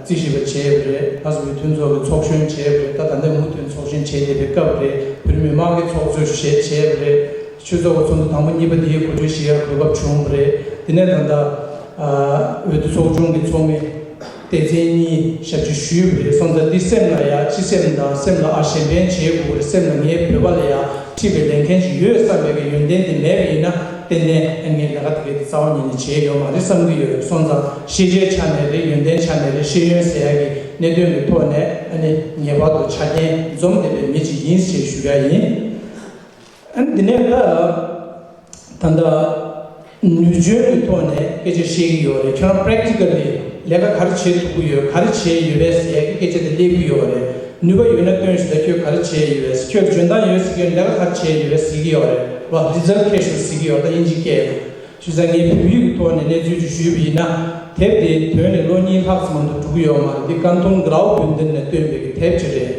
རྩིས་ཞིབ་པ་བྱས་པ་རེད། ལྷ་ས་བོད་མཐུན་ཚོགས་ཀྱི་ཚོགས་གཞོན་བྱས་པ་རེད། ད་ད་ལྟ་མུ་མཐུད་ཚོགས་གཞོན་བྱས་བསྡད་པའི་སྐབས་རེད། བོད་མི་མང་གི་ཚོགས་གཙོ་ཞིག་བྱས་པ་རེད། ཆོས་ཚོགས་ཀྱི་ཚོགས་འདུ་དང་པོ་གཉིས་པ་དེའི་གོ་སྒྲིག་ཞུ་ཡ་གོ་སྐབས་བྱུང་བ་རེད། དེ་ནས་ད་ལྟ་ཨ་འོས་བསྡུ་ཚོགས་ཆུང་གི་ཚོགས་མི་སྡེ་ཚན་གཉིས་ཞབས་ཕྱི་ཞུས་པ་རེད། སོང་ཙང་འདི་སེམས་ལ་ཡ་སྤྱི་སེམས་དང་སེམས་ལ་ཨ་གཞན་ཕན་བྱེད་དགོས་པ་རེད། སེམས་ལ་ངའི་བོད་པ་ལ་ཡ་འཁྲི་བའི་ལས་འགན་ཅིག་ཡོད་བསམ་པའི་གི་ཡོན་ཏན་དེ་མེད་པ་ཡིན་ན། ཏན་ཏན་ཨ་ནི་ལས་ཀ་དེ་གའི་རྩ་བ་ཉིད་ནས་བྱས་ཡོད་མ་རེད་བསམ་གྱི་ཡོད། སོང་ཙང་ཤེས་བྱའི་ཆ་ནས་རེད། ཡོན་ཏན་ཆ་ནས་རེད། ཤེས་ཡོན་ཟེར་ཡ་གི་གནད་དོན་གྱི་ཐོག་ནས་ཨ་ནི་ངེས་པར་དུ་ཆ་རྐྱེན་འཛོམས་བསྡད་པའི་མི་ཅིག་ཡིན་ཞེས་ཞུ་ཡ་ཡིན། ཨ་ནི་འདི་ནས་ད་ད་ལྟ་ནུས་འཇོན་གྱི་ཐོག་ནས་སྐད་ཆ་བཤད་ཀྱི་ཡོད་རེད། ཁྱོད་རང་practically་ལས་ཀ་ག་རེ་བྱེད་ཐུབ་ཀྱི་ཡོད། ག་རེ་བྱས་ཡོད་པས་ཟེར་ཡ་གི་སྐད་ཆ་དེ་སླེབས་ཀྱི་ཡོད་རེད། ནུས་པ་ཡོད་ན་སྟོན་ཞིག་ད་ཁྱོད་ག་རེ་བྱས་ཡོད་པས། ཁྱོད་འཇོན་ཐང་ཡོད་ཟེར་གྱི་ཡོད། ལས་ཀ་ག་རེ་བྱས་ཡོད་པས་ཟེར་གྱི་ཡོད་རེད་བ། Result་ཁྱད་ཞུགས་ཟེར་གྱི་ཡོད་རེད་ད་དབྱིན་ཇིའི་སྐད་དུ། བྱས་ཙང་ངས་བོད་ཡིག་གི་ཐོག་ནས་གནས་ཚུལ་ཅིག་ཞུས་པ་ཡིན་ན། དེབ་དེ་ཐོན་ནས་ལོ་གཉིས་ལྷག་ཙམ་མ་གཏོགས་འགྲོ་གི་ཡོད་མ་རེད། འདི་ཀན་ཐུང་གྲའོ་བུན་ཏིན་ནས་བཏོན་པའི་གི་དེབ་ཅིག་རེད།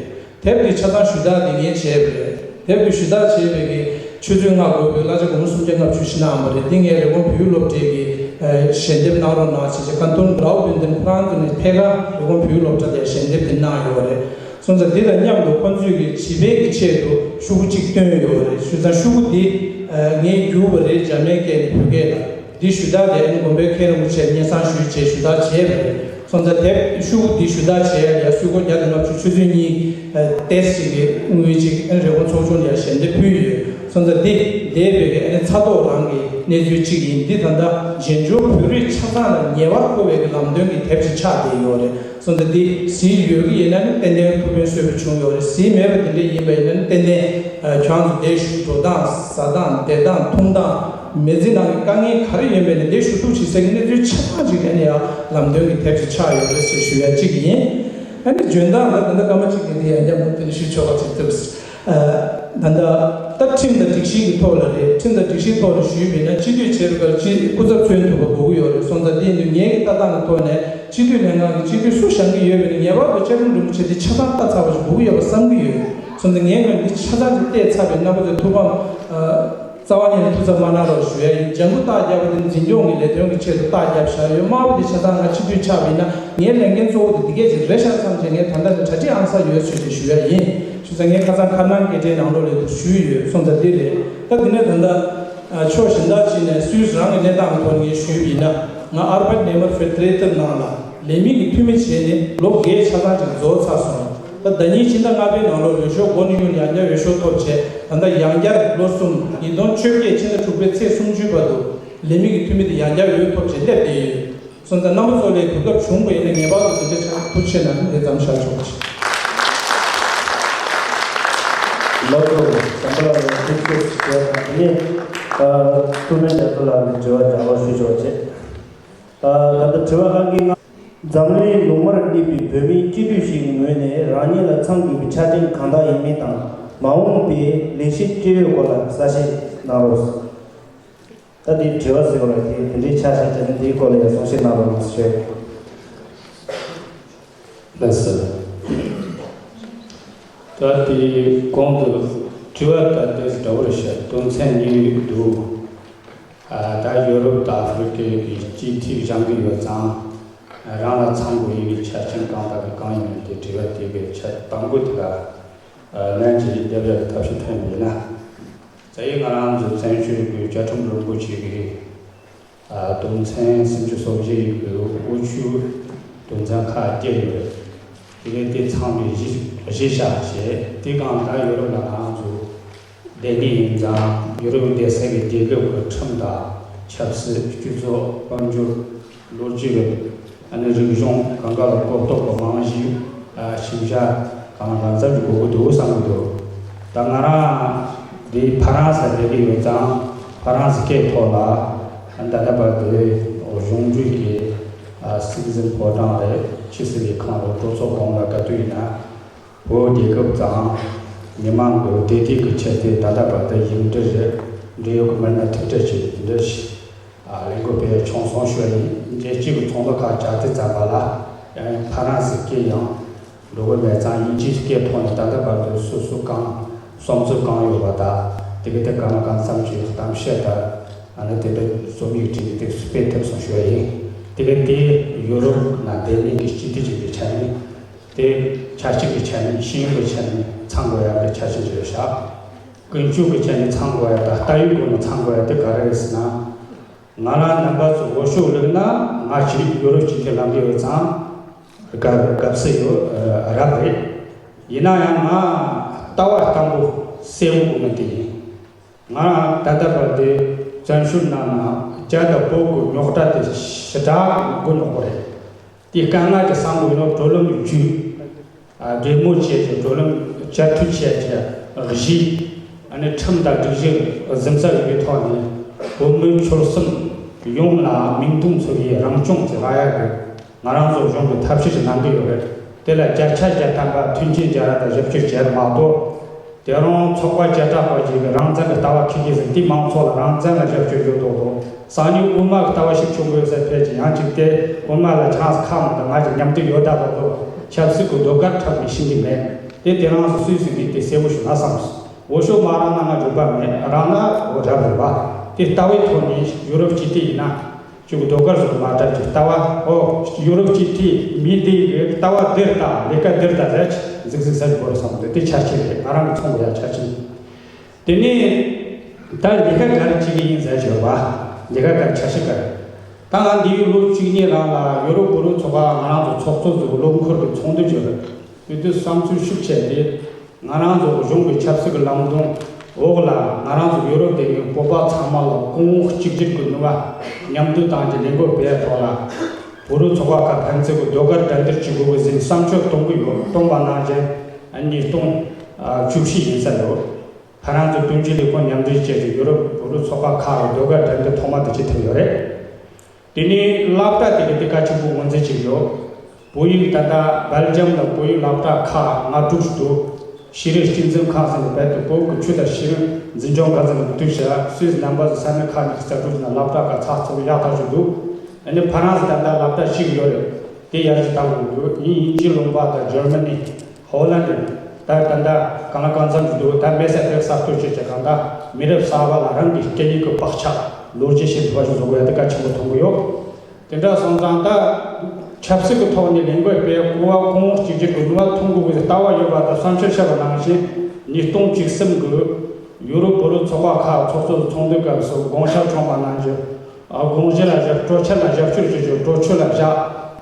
དེབ་འདི་ཆ་ཚང་ཞུ་དག་འདི་ངས་བྱས་པ་རེད། དེབ་འདི་ཞུ་དག་བྱས་པའི་གི་ཆུ་ཚོད་ལྔ་འགོར་བའི་གླ་ཆ་སྒོར་མོ་སུམ་བརྒྱ་ལྔ་བཅུ་ཞིག་གནང་བ་རེད། འདི་ངས་རི་ཀོན་བོད་ཡིག་སློབ་གྲྭའི་གི་ཞལ་འདེབས་གནང་རོགས་གནང་ཞེས་བྱས། ཀན་ཐུང་གྲའོ་བུན་ཏིན་ཁོ་རང་ཚོ་ནས་ཐད་ཀར་རི་ཀོན་བོད་ཡིག་སློབ་གྲྭ་དེར་ཞལ་འདེབས་འདི་གནང་ཡོད་རེད། སོང་ཙང་འདི་དང་མཉམ་དུ་ཁོང་ཚོས་ཀྱི་བྱིས་པའི་གི་ཆེད་དུ་ཤོག་གུ་གཅིག་བཏོན་ཡོད་རེད། བྱས་ཙང་ཤོག་གུ་འདི་ངས་བསྒྱུར་བ་རེད། འཇར་མན་སྐད་ནས་བོད་སྐད་ལ། འདི་ཞུ་དག་དེ་ཨ་ནི་དགོན་པའི་མཁན་རིན་པོ་ཆེར་སྙན་སེང་ཞུས་བྱས་ཞུ་དག་བྱས་པ་རེད། སོང་ཙང་དེབ་ཤོག་གུ་འདི་ཞུ་དག་བྱས་ཡ་ལ་ཡ་སུད་སྒོར་བརྒྱ་དང་ལྔ་བཅུ་ཆུ་ཚོད་གཉིས་ཏེས་ཅིག་གི་དངུལ་ཅིག་ཨ་ནི་རི་ཀོན་ཚོགས་ཆུང་ལ་ཡ་ཞལ་འདེབས་ཕུལ་ཡོད། སོང་ཙང་འདི་འདས་པའི་ཨ་ནི་ཚ་ཐོག་རང་གི་གནས་ཚུལ་གཅིག་ཡིན། འདི་ད་ལྟ་རྗེས་འཇུག་བོད་རིགས་ཆ་ཚང་ལ་ཉེ་བར་མཁོ་བའི་གི་ལམ་སྟོན་གྱི་དེབ་ཅིག་ཆགས་བསྡད་ཡོད་རེད། སོང་ཙང་འདི་གཟིགས་ཡོད་ཀྱི་ཡིན་ན་ནི་ཏན་ཏན་ཐུགས་ཕན་གསོས་པ་བྱུང་ཡོད་རེད། གཟིགས་མེད་པ་དེ་འདྲ་ཡིན་པ་ཡིན་ན་ནི་ཏན་ཏན་ཁྱོད་ཚོ་དེ་ཞུ་འགྲོ་སྟངས་ཟ་སྟངས་བསྡད་སྟངས་འཐུང་སྟངས་མི་ཚེ་ནང་གི་དཀའ་ངལ་ག་རེ་ཡོད་པ་ཡིན་ན་དེ་ཞུ་གཏུག་བྱེད་སའི་གནས་ཚུལ་ཆ་ཚང་ཅིག་ཨ་ནི་ཡང་ལམ་སྟོན་གྱི་དེབ་ཅིག་ཆགས་ཡོད་རེད་ཟེར་ཞུ་ཡ་གཅིག་ཡིན། ཨ་ནི་འཇོན་ཐང་ལ་ད་ལྟ་སྐར་མ་གཅིག་གི་དེ་ཡང་བསྐྱར་མུ་མཐུད་ནས་ཞུ་ཆོག་པ་ཅིག་ཐུབ། ད་ལྟ་ད་ཁྲིམས་དང་སྒྲིག་གཞི་གི་ཐོག་ལ་རེད། ཁྲིམས་དང་སྒྲིག་གཞིའི་ཐོག་ལ་ཞུས་པ་ཡིན་ན་སྤྱི་འཐུས་བྱེད་རུ་ཁར་སྤྱི་སྐུ་ཚབ་མཚོན་ཐུབ་པ་དགོས་ཀྱི་ཡོད་རེད། སོང་ཙང་དེ་ཡིན་དུས་ངའི་གི་ལྟ་སྟངས་ཀྱི་ཐོག་ནས་སྤྱི་འཐུས་ལྷན་ཁང་གི་སྤྱི་འཐུས་སུ་བཞེངས་ཀྱི་ཡོད་པ་ཡིན་ན་ངེས་པར་དུ་བཅའ་ཁྲིམས་རིན་པོ་ཆེ་འདི་ཆ་ཚང་ལྟ་ཚར་བ་ཞིག་དགོས་ཀྱི་ཡོད་པ་བསམ་གྱི་ཡོད། སོང་ཙང་ངས་ངོས་འདི་ཆ་ཚང་ཅིག་བལྟས་ཚར་བའི་རྣམ་པ་ཚོས་ཐུགས་ཕམ་རྩ་བ་ཉིད་ནས་ཐུགས་འཚབ་མ་གནང་རོགས་ཞུ་ཡ་ཡིན། ལྗང་གུ་རྟགས་བརྒྱབ་པ་དེ་ནི་འཛིན་སྐྱོང་གི་ལས་དོན་གྱི་ཆེད་དུ་རྟགས་བརྒྱབ་བཞག་ཡོད། དམར་པོ་དེ་ཆ་ཚང་ང་སྤྱི་འཐུས་ཆགས་པ་ཡིན་ན་ངའི་ལས་འགན་གཙོ་བོ་དེ་འདི་གས་ཅིག་རེད་ཤག་བསམ་བྱས་ངས་ད་ལྟ་ནས་གྲ་སྒྲིག་ཨང་གསར་ཡོད་ཚུལ་དེ་ཞུ་ཡ་ཡིན། བྱས་ཙང་ངས་ཁ་སང་ཁ་ནང་སྐད་འཕྲིན་ནང་ལོགས་ལས་དུ་ཞུས་ཡོད། སོང་ཙང་འདི་རེད། ད་འདི་ནས་ད་ལྟ་ཕྱོགས་གཞན་དག་ཅིག་ནས་སུད་སི་རང་གི་གནས་སྟངས་ཀྱི་ཐོག་ནས་ངས་ཞུས་པ་ཡིན་ན་ང་Arbeitnehmervertreter་ནང་ལ་ལས་མི་གི་འཐུས་མི་བྱས་ནས་ལོ་བརྒྱད་ཆ་ཚང་ཅིག་རྫོགས་ཚར་སོང་། ད་ཟླ་ཉིན་ཕྱི་ཟླ་ལྔ་པའི་ནང་ལོགས་འོས་ཤོག་སྒོ་ནས་གཡུགས་ནས་ཡང་བསྐྱར་འོས་ཤོག་ཐོབ་བྱས། ད་ལྟ་ཡང་བསྐྱར་ལོ་གསུམ་ཉིས་སྟོང་བཅོ་བརྒྱད་ཕྱི་ཟླ་དྲུག་པའི་ཚེས་སུམ་ཅུའི་བར་དུ་ལས་མི་གི་འཐུས་མི་དེ་ཡང་བསྐྱར་འོས་ཐོབ་བྱས་སླེབས་བསྡད་ཡོད། སོང་ཙང་རྣམ་པ་ཚོ་ལ་གོ་སྐབས་བྱུང་བ་ཡིན་ན་ངེས་པར་དུ་དེ་འདྲའི་ཆ་ཐུགས་ཆེ་གནང་ནས་འདི་ཙམ་བཞག་ཆོག་གི། ལགས་སོ། བྱམས་པ་ལགས་ནས་ཐུགས་རྗེ་ཆེ་ཞུ་བ་དང་དེ་ནས་ཐུགས་སྨོན་རྒྱ་མཚོ་ལགས་ནས་དྲི་བ་རྒྱག་རོགས་ཞུ་ཆོག་ཅེས། ད་ལྟ་དྲི་བ་ཨང་ཀི་ལྔ། འཛམ་གླིང་ལུང་པར་གནས་པའི་བོད་མིའི་སྤྱི་འཐུས་ཤིག་ངོས་ནས་རང་ཉིད་ལ་ཚང་དགོས་པའི་ཆ་རྐྱེན་གང་དག་ཡིན་མིན་དང་མ་འོངས་པའི་ལས་གཞི་སྤྲོད་ཡོད་སྐོར་ལ་གསལ་བཤད་གནང་རོགས། ད་དེའི་དྲི་བ་ཟེར་བ་ལ་དེ་དེ་འདྲའི་ཆ་ཤས་ཅན་ནི་དེའི་སྐོར་ལ་ཡང་གསུང་བཤད་གནང་རོགས་གནང་ཞུ། ལགས་སོ། ད་དེ་གོང་དུ་དྲི་བ་ད་དེ་འདྲ་བོ་རེད་ཤག་དོན་ཚན་གཉིས་འདུག་ཨ་ད་ཡོ་རོབ་དང་ཨ་ཧྥེ་རི་ཀའི་གི་སྤྱི་འཐུས་བཞེངས་ཀྱི་ཡོད་ཙང་རང་ལ་ཚང་དགོས་ཡིན་པའི་ཆ་རྐྱེན་གང་དག་གི་གང་ཡིན་མིན་དེ་དྲི་བ་དེ་གའི་ཆ་དང་པོ་དེ་ལ་ལན་ཅིག་རྒྱབ་ཡག་གི་ཐབས་ཤེས་ཐོན་པ་ཡིན་ན། ད་ཡིན་ང་རང་ཚོ་བཙན་བྱོལ་གྱི་བཅའ་ཁྲིམས་རིན་པོ་ཆེ་གི་དོན་ཚན་སུམ་ཅུ་སོ་བཞི་ཡི་གི་དབུ་ཆོས་དོན་ཚན་ཁག་བརྒྱད་ཡོད་རེད། དེ་གའི་དེ་ཚང་མའི་གཞི་གཞི་བཞག་བྱས་དེ་གང་ལྟར་ཡོ་རོབ་ལ་ང་རང་ཚོ་བསྡད་ནི་ཡིན་ཙང་ཡོ་རོབ་བསྡད་སའི་གི་རྒྱལ་ཁབ་ཀྱི་ཁྲིམས་དང་ཆབ་སྲིད་སྤྱི་ཚོགས་དཔལ་འབྱོར་ལོ་རྒྱུས་ཀྱི་ཨ་ནི་རིག་གཞུང་གང་ག་ལ་གོ་རྟོགས་པ་མང་ཞིག་ཨ་ཤེས་བྱ་གང་ལ་འཛམ་གྱི་དགོས་ཀྱི་འདུག་བསམ་གྱི་འདུག་ད་ང་རང་འདི་ཕ་རན་སི་བསྡད་ཀྱི་ཡོད་ཙང་ཕ་རན་སི་སྐད་ཐོག་ལ་ད་ལྟ་བར་དུ་གཞུང་འབྲེལ་གྱི་ཨ་སི་ཊི་ཛན་པོར་ཊལ་རེད། ཕྱི་སྲིད་ལས་ཁང་རེད། གྲོས་ཚོགས་གོང་ལ་ག་དུས་ཡིན་ན། བོད་རྒྱལ་ཁབ་དང་མི་མང་གི་བདེ་སྡུག་གི་ཆེད་དུ་ད་ལྟ་བར་དུ་ཡིག་འབྲེལ་རེད། འབྲེལ་ཡོད་ཀྱི་མི་སྣ་ཐུག་འཕྲད་བྱས་འདི་འདྲ་ཞིག་ལས་འགུལ་སྤེལ་བྱུང་སོང་ཞུ་བ་ཡིན། རྒྱལ་སྤྱི་གི་ཚོགས་འདུ་ཁག་བཅར་དུས་ཙམ་པ་ལ་ཡང་ཡང་ཕ་རན་སི་སྐད་ཡང་འགྲོ་གི་མེད་ཙང་དབྱིན་ཇིའི་སྐད་ཐོག་ནས་ད་ལྟ་བར་དུ་སོ་སོ་གང་བསམ་ཚུལ་གང་ཡོད་པ་དང་དེ་ག་དེ་གང་ལ་གང་འཚམ་གྱི་གཏམ་བཤད་དང་ཨ་ནི་དེ་འདྲ་རྩོམ་ཡིག་བྲིས་ནས་དེ་སྤེལ་ཐུབ་སོང་ཞུ་བ་ཡིན། དེ་ག་དེ་ཡུ་རོབ་ནང་བསྡད་མཁན་གྱི་སྤྱི་འཐུས་ཅིག་གི་ཆ་ནས། དེ་ཆབ་སྲིད་ཀྱི་ཆ་ནས་ཤེས་ཡོན་གྱི་ཆ་ནས་ཚང་དགོས་ཡག་གི་ཆ་རྐྱེན་ཅིག་རེད་ཤག་ཀུན་སྤྱོད་ཀྱི་ཆ་ནས་ཚང་དགོས་ཡག་དང་ལྟ་བའི་སྒོ་ནས་ཚང་དགོས་ཡག་དེ་ག་རེ་རེད་ཟེར་ན། ང་རང་རྣམ་པ་ཚོ་འོས་ཤོག་བླུགས་ན་ང་ཅིག་ཡོ་རོབ་སྤྱི་འཐུས་ལངས་ཀྱི་ཡོད་ཙང་དགའ་དགའ་བསུ་ཡོད་རབ་རེད། ཡིན་ན་ཡང་ང་ལྟ་བ་དང་པོ་གསལ་པོ་དགོས་མཁན་དེ་ཡིན། ང་རང་ད་ལྟ་བར་དུ་བཙན་བྱོལ་ནང་ན་རྒྱ་དང་བོད་ཀྱི་རྙོག་དྲ་དེ་ཞེ་དྲག་མགོ་རྙོག་པོ་རེད། དེ་དཀའ་ངལ་གྱི་བསམ་བློ་ཡིན་ནོ་བགྲོ་གླེང་བརྒྱུད། ཨ། གྲོས་མོལ་བྱས་ཀྱི་བགྲོ་གླེང་བྱ་འཐུས་བྱས་ཀྱི་གཞི། ཨ་ནི་ཁྲིམས་དང་སྒྲིག་གཞི་འཛིན་ས་ཡོད་པའི་ཐོག་ནས་བོད་མི་ཆོལ་གསུམ་ཡོངས་ལ་མིང་དོན་མཚུངས་པའི་རང་སྐྱོང་ཟེར་བ་ཡག་གི་ང་རང་ཚོ་གཞུང་གི་ཐབས་ཤེས་ཤིག་གནང་གི་ཡོད་རེད། དེ་ལ་བརྒྱ་ཆ་བརྒྱ་ཐམ་པ་མཐུན་རྐྱེན་སྦྱར་བ་དང་ཞིབ་བཤེར་བྱས་མ་གཏོགས། དེ་རིང་ཚོགས་པ་བརྒྱ་ཕྲག་པ་ཞིག་གིས་རང་བཙན་གྱི་ལྟ་བ་འཁྱེར་གྱི་ཟིན་དེ་མང་ཚོགས་ལ་རང་བཙན་ལ་རྒྱབ་སྐྱོར་ཡོད་མདོག་མདོག་སང་ཉིན་དབུ་མ་གི་ལྟ་བ་ཞིག་བྱུང་དགོས་ཟེར་ཕེབས་ཀྱི་ཡང་གཅིག་སྟེ་དབུ་མ་ལ་ཆང་ས་ཁ་མ་དང་ང་ཞིག་མཉམ་དུ་ཡོད་ད་མདོག་མདོག་ཆབ་སྲིད་ཀྱི་ཟློས་གར་འཁྲབ་ནས་ཤི་གི་མེད། དེ་དེ་རང་སུ་སུས་སུ་མིན་དེ་གསལ་པོ་ཞུ་ན་བསམས། འོ་ཤོག་མ་རང་ན་ང་འཇོན་པ་མེད་རང་ན་འོ་རབ་རེད་པ། དེ་ལྟ་བའི་ཐོག་ནས་ཡུ་རོབ་སྤྱི་དེ་ཡིན་ན། ཅིག་ཟློས་གར་བཟོ་མ་འདྲ་ཅིག་ལྟ་བ། ཨོ། ཡུ་རོབ་སྤྱི་འཐུས་མི་འདི་གི་ལྟ་བ་འདིར་ལྟ་ལས་ཀ་འདིར་ལྟ་རེད། འཛིག་འཛིག་ས་ཅིག་བོར་སོང་འདི་དེ་ཆ་རྐྱེན་རེད། ང་རང་གི་ཚོང་གི་ཡ་ཆ་རྐྱེན། དེ་ནས་ད་ལས་ཀ་ག་རེ་བྱེད་ཀྱི་ཡིན་ཟེར་བྱས་པ། ལས་ཀ་ག་རེ་བྱ་ཤི་ག་རེ། ད་ང་འདི་ཡུལ་ལོ་གཅིག་གཉིས་རང་ལ་ཡུ་རོབ་བོད་རིགས་ཚོགས་པ་ང་རང་ཚོ་ཚོགས་གཙོ་ཚོའི་སློབ་འཁོར་གྱི་ཚོགས་འདུ་བརྗོད་རེད། དེ་དུས་བསམ་ཚུལ་ཤུགས་ཆེ་སྟེ། ང་རང་ཚོ་གཞུང་གི་ཆབ་སྲིད་ཀྱི་ལམ་སྟོན་འོག་ལ་ང་རང་ཚོ་ཡུ་རོབ་དེ་གའི་བོད་པ་ཚང་མ་ལ་གོང་འོག་གཅིག་གྱུར་གྱི་ནུས་པ་མཉམ་འདུས་བཏང་རྒྱུ་ལས་འགུལ་སྤེལ་ཐོག་ལ། བོད་རིགས་ཚོགས་པ་ཁག་ཕན་ཚུན་གྱི་ཟློས་གར་འགྲན་བསྡུར་བྱེད་དགོས་པའི་ཟིན་བསམ་ཚུལ་གཏོང་གི་ཡོད། གཏོང་བ་ནང་བཞིན་ཉིས་སྟོང་བཅུ་བཞི་ཡིན་ས་ཡོད། ཕ་རན་སི་དོན་གཅོད་ལས་ཁུངས་མཉམ་འབྲེལ་བཅས་ཀྱི་ཡུ་རོབ་བོད་རིགས་ཚོགས་པ་ཁག་གི་ཟློས་གར་འགྲན་བསྡུར་ཐོག་མ་དེ་བྱེད་ཐུབ་ཡོད་རེད། དེ་ནས་སློབ་གྲྭ་དེ་གི་དེ་གལ་ཆེན་པོ་ངོས་འཛིན་བྱེད་ཀྱི་ཡོད། བོད་ཡིག་ད་ལྟ་སྦེལ་ཇམ་ལ་བོད་ཡིག་སློབ་གྲྭ་ཁག་ལྔ་དྲུག་ཞིག་འདུག་ཤེས་རིག་གཅེས་འཛིན་ཁང་ཟེར་ནས་རྦད་དེ་བོད་ཀྱི་ཆོས་དང་ཤེས་རིག་འཛིན་སྐྱོང་འགན་འཛིན་གྱི་འདུག་ཤག་སུད་སི་རྣམ་པ་ཚོ་ས་གནས་ཁག་ནས་རྩ་གྲུབ་ནས་སློབ་གྲྭ་ཁག་ཚགས་ཚུད་ཡག་ཐག་ཆོད་འདུག་ཨ་ནི་ཕ་རན་སི་ད་ལྟ་སློབ་གྲྭ་གཅིག་ཡོད་རེད། དེ་ཡར་རྒྱས་གཏང་དགོས་འདུག་ཡིན་དབྱིན་ཇི་ལུང་པ་དང་འཇར་མ་ནི། ཧོ་ལན་ཌི། ད་ད་ལྟ་གང་ལ་གང་འཚམ་ཞིག་འདུག་ད་མེད་ས་དེ་གསར་གཏོད་བྱེད་ཀྱི་གང་ལྟར་མི་རབས་གསར་པ་ལ་རང་གི་སྐད་ཡིག་གི་བག་ཆགས་ལོ་རྒྱུས་ཤེས་ཐུབ་པ་ཞིག་བཟོ་དགོས་ཡ་དེ་གལ་ཆེན་པོ་མཐོང་གི་ཡོད། དེ་འདྲ་སོང་ཙང་ད་ཆབ་སྲིད་ཀྱི་ཐོག་ནས་ལས་འགུལ་སྤེལ་དགོས་པ་གོང་འོག་གཅིག་གྱུར་གྱི་ནུས་པ་ཐོན་དགོས་པའི་ལྟ་བ་ཡོད་པ་དང་བསམ་འཆར་བཤད་པ་ནང་བཞིན་ཉིས་སྟོང་བཅུ་གསུམ་གྱི་ཡུ་རོབ་བོད་རིགས་ཚོགས་པ་ཁག་ཚོགས་གཙོ་ཚོགས་འདུའི་སྐབས་སུ་དགོངས་འཆར་བྱུང་བ་ནང་བཞིན། དགོངས་གཞི་ལ་བཞག་སྤྲོ་འཆར་ལ་རྒྱབ་སྐྱོར་བྱེད་རྒྱུ་སྤྲོ་ཆོད་ལ་བཞག་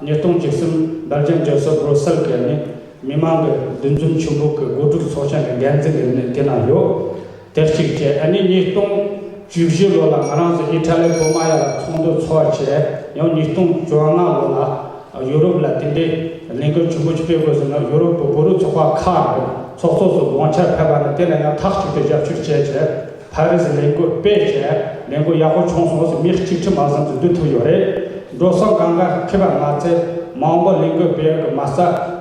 ཉིས་སྟོང་བཅུ་གསུམ་སྦེལ་ཇམ་རྒྱལ་ས་བྷྲུ་སེལ་གྱི་ནི་མི་མང་གི་འདུ་འཛོམས་ཆེན་པོ་གི་གོ་སྒྲིག་ཚོགས་ཆེན་གྱི་འགན་འཛིན་གྱི་ནི་དེ་ན་ཡོད། དེ་གཅིག་བྱས་ཨ་ནི་ཉིས་སྟོང་བཅུ་བཞི་ལོ་ལ་ང་རང་ཚོ་ཨི་ཊ་ལི་བོད་དམག་ཡར་ལ་ཚོགས་འདུ་ཚོགས་བྱས་ཡང་ཉིས་སྟོང་བཅོ་ལྔ་ལོ་ལ་ཡུ་རོབ་ལ་དེ་འདྲའི་ལས་འགུལ་ཆེན་པོ་ཅིག་སྤེལ་དགོས་ཟེར་ན་ཡུ་རོབ་ཀྱི་བོད་རིགས་ཚོགས་པ་ཁག་གི་ཚོགས་གཙོ་ཚོ་དགོངས་འཆར་ཕེབས་པ་ནི་དེ་ལ་ཡང་མཐའ་གཅིག་ཏུ་རྒྱབ་སྐྱོར་བྱས་བྱས། ཕ་རི་སི་ལས་འགུལ་སྤེལ་བྱས་ལས་འགུལ་ཡག་པོ་བྱུང་སོང་ཟེར་མི་གཅིག་ཁྲི་མ་ཟིན་ཙམ་བསྡུ་ཐུབ་ཡོད་རེད། འགྲོ་སོང་གང་ག་ཁེ་བ་མ་ཚད་མ་འོངས་པ་ལས་འགུལ་སྤེལ་གི་མ་རྩ་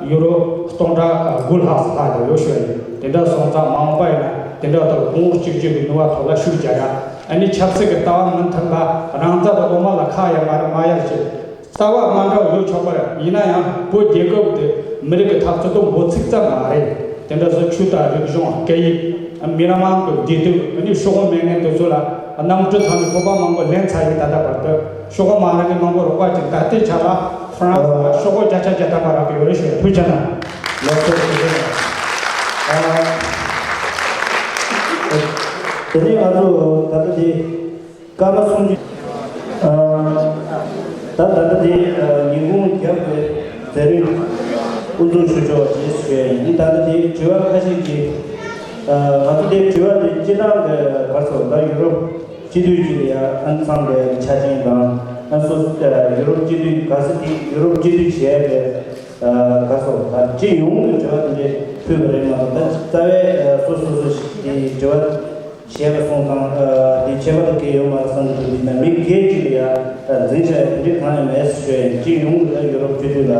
ཡུ་རོ་སྟོང་ཕྲག་དགུ་ལྷག་ཙམ་ལྷག་ཡོད་ཡོད་ཞུ་ཡ་ཡིན། དེ་འདྲ་སོང་ཙང་མ་འོངས་པ་ཡིན་ན་དེ་འདྲ་ལྟར་གོང་བུ་གཅིག་གྱུར་གྱི་ནུས་པ་ཐོག་ལ་ཤུགས་རྒྱག་ཡ། ཨ་ནི་ཆབ་སྲིད་ཀྱི་ལྟ་བ་མི་མཐུན་པ་རང་རྩ་དང་སློབ་མ་ལ་ཁག་ཡ་མ་རེད་མ་ཡར་བྱེད། ལྟ་བ་མ་འདྲ་བ་ཡོད་ཆོག་པ་རེད། ཡིན་ན་ཡང་བོད་རྒྱལ་ཁབ་དེ་མི་རིགས་ཀྱི་འཐབ་རྩོད་དང་འབོད་ཚིག་ཙམ་མ་རེད། དེ་འདྲ་བཟོ་ཆོས་དང་རིག་གཞུང་སྐད་ཡིག་མི་རང་དབང་གི་བདེ་སྡུག་ཨ་ནི་ཤོག་གུ་མེད་མཁན་དེ་ཚོ་ལ་གནམ་གྲུ་ཐང་ནས་བོད་པ་མང་པོ་ལེན་ཚར་ཡིན། ད་ལྟ་བར་དུ་ཤོག་གུ་མ་རག་མཁན་མང་པོ་རོགས་པ་ཅིག་ད་ལྟའི་ཆ་ལ་ཧྥ་རན་སི་ལ་ཤོག་གུ་བརྒྱ་ཆ་བརྒྱ་ཐམ་པ་རག་གི་ཡོད་རེད་ཞུ། ཐུགས་རྗེ་གནང་། ལགས་སོ། ཐུགས་རྗེ་གནང་། ཨ། དེ་ནས་ང་ཚོ་ད་ལྟ་དེ། སྐར་མ་སུམ་ཅུ། ཨ། ད་ད་ལྟ་དེ་ཨ་ཉིན་གུང་རྒྱབ་པའི་མཛད་རིམ་དབུ་འཛུགས་ཞུ་ཆོག་ཅེས་ཞུ་ཡ་ཡིན། ད་ལྟ་དེ་དྲི་བ་ཁ་ཤས་ཀྱིས། ཨ། ང་ཚོ་དེ་དྲི་བ་དེ་སྤྱིར་བཏང་གི་ག་རེ་ཟེར་ད་ཡུ་རོབ་སྤྱི་འཐུས་ཀྱི་ལ་ཡ་ཨ་ནི་ཚང་བའི་ཆ་རྐྱེན་དང་ཨ་སོ་ཡུ་རོབ་སྤྱི་འཐུས་ག་ས་དེ་ཡུ་རོབ་སྤྱི་འཐུས་བྱས་པའི་ཨ་ག་རེ་ཟེར་ད་སྤྱི་ཡོངས་ཀྱི་དྲི་བ་དེ་འདྲས་ཕུལ་བ་རེད་མ་གཏོགས་ད་རྩ་བའི་ཨ་སོ་སོ་སོ་ཞིག་དེ་དྲི་བ། བྱས་པ་སོང་ཙང་། ཨ། དེ་ཁྱད་པར་དུ་གལ་ཡོད་མ་རེད་བསམ་གྱི་འདུག་འདི་ན་མི་སྒེར་གཅིག་ལ་ཡ་འཛིན་བྱ་ཡ་དེ་འདྲའི་གང་ཡང་མེད་ཟེར་ཞུ་ཡ་ཡིན། སྤྱི་ཡོངས་ལ་ཡུ་རོབ་སྤྱི་འཐུས་ལ་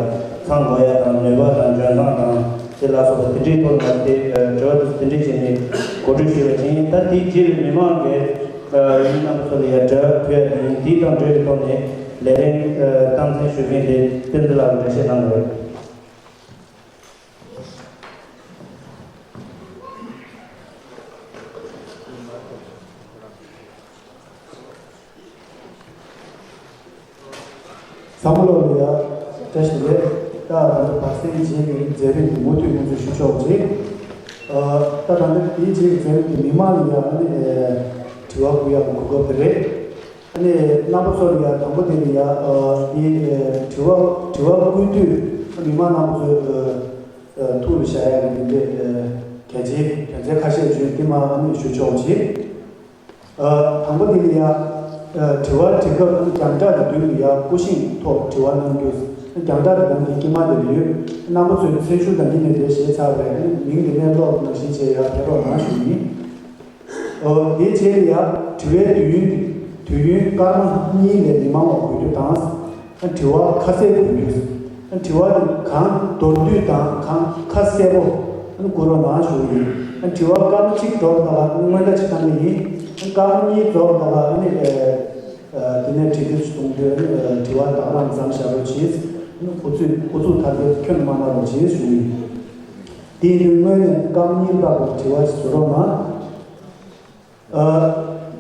ཚང་དགོས་ཡ་དང་ནུས་པ་དང་འཇོན་ཐང་དང་དེ་ལ་སོགས་པ་དེ་འདྲའི་ཐོག་ནས་དེ་དྲི་བ་དེ་དེ་འདྲའི་བྱས་ནས་གོ་སྒྲིག་ཞུས་པ་ཡིན། ད་དེའི་རྗེས་ལ་མི་མང་གིས་ཡིན་རྣམ་པ་ཚོ་ལ་ཡ་དྲི་བ་ཕུལ་ཡ་དེ་ཡིན། དེ་དང་འབྲེལ་བའི་ཐོག་ནས་ལས་རིམ་སྟངས་འཛིན་ཞུ་མཁན་དེ་བསྟན་འཛིན་ལགས་འགྲེལ་བཤད་གནང་དགོས། བསམ་བློ་ལ་ཡ་བཀྲ་ཤིས་བདེ་ལེགས། ད་ང་ཚོ་བར་གསེང་རྗེས་ཀྱི་མཛད་རིམ་མུ་མཐུད་མུ་མཐུད་ཞུ་ཆོག་ཅིག་ཨ། ད་ད་ལྟ་དེའི་རྗེས་ཀྱི་མཛད་རིམ་དེ་མི་མང་ལ་ཡ་ཨ་ནི་དྲི་བ་བསྐུར་ཡག་གི་གོ་སྐབས་དེ་རེད། ཨ་ནི་རྣམ་པ་ཚོ་ལ་ཡ་དང་པོ་དེ་ལ་ཡ་ཨ་དེ་དྲི་བ་དྲི་བ་བསྐུར་དུས་མི་མང་རྣམ་པ་ཚོའི་ཨ་ཐུགས་ལ་བཞག་ཡག་གི་དེ་འདྲའི་གལ་ཆེའི་དོན་ཚན་ཁ་ཤས་བརྗོད་དེ་མ་ཨ་ནི་ཞུ་ཆོག་ཅིག་དང་པོ་དེ་ལ་ཡ། དྲི་བ་དྲི་སྐབས་རྒྱང་བསྒྲགས་ཀྱི་མདུན་དུ་ཡ་སྐུ་བཞེངས་ཐོག་དྲི་བ་གནང་རྒྱུ། རྒྱང་བསྒྲགས་ཀྱི་ནང་གི་དཀྱིལ་མ་དེ་ལ་ཡོད། རྣམ་པ་ཚོས་མཚན་ཞུ་དང་ཡིན་ནས་དེ་བཞེས་ཚར་བས་མིང་དེ་ནས་ཀློག་ནང་བཞིན་བྱས་ཡ་ཕེབས་རོགས་གནང་ཞུ་ཡིན། དེའི་རྗེས་ལ་ཡ་དྲི་བའི་དུས་ཡུན། དུས་ཡུན་སྐར་མ་གཉིས་ལས་མི་མང་བ་དགོས་རྒྱུ་དང་། དྲི་བ་ཁ་གསལ་དགོས་རྒྱུ། དྲི་བ་དེ་གང་མདོར་བསྡུས་དང་གང་ཁ་གསལ་པོ་བསྐུར་རོགས་གནང་ཞུ་ཡིན། དྲི་བ་སྐར་མ་གཅིག་འགྲོ་ད་ལ་སྔོན་བརྡ་ཅིག་བཏང་གི་ཡིན། སྐར་མ་གཉིས་འགྲོ་ད་ལ་ནི་དེ་ནས་དྲི་རྒྱུ་གཏོང་རྒྱུ་དྲི་བ་དག་རང་མཚམས་བཞག་རོགས་གྱིས། ཁོ་ཚོས་ཁོ་ཚོ་ཐར་རྒྱུ་ཁྱོན་མ་གནང་རོགས་གྱིས་ཞུ་ཡིན། དེའི་དུས་སྔོན་ནས་སྐར་མ་གཉིས་ལྷག་པའི་དྲི་བ་ཞིག་བཟོ་རོགས་གནང་། ཨ།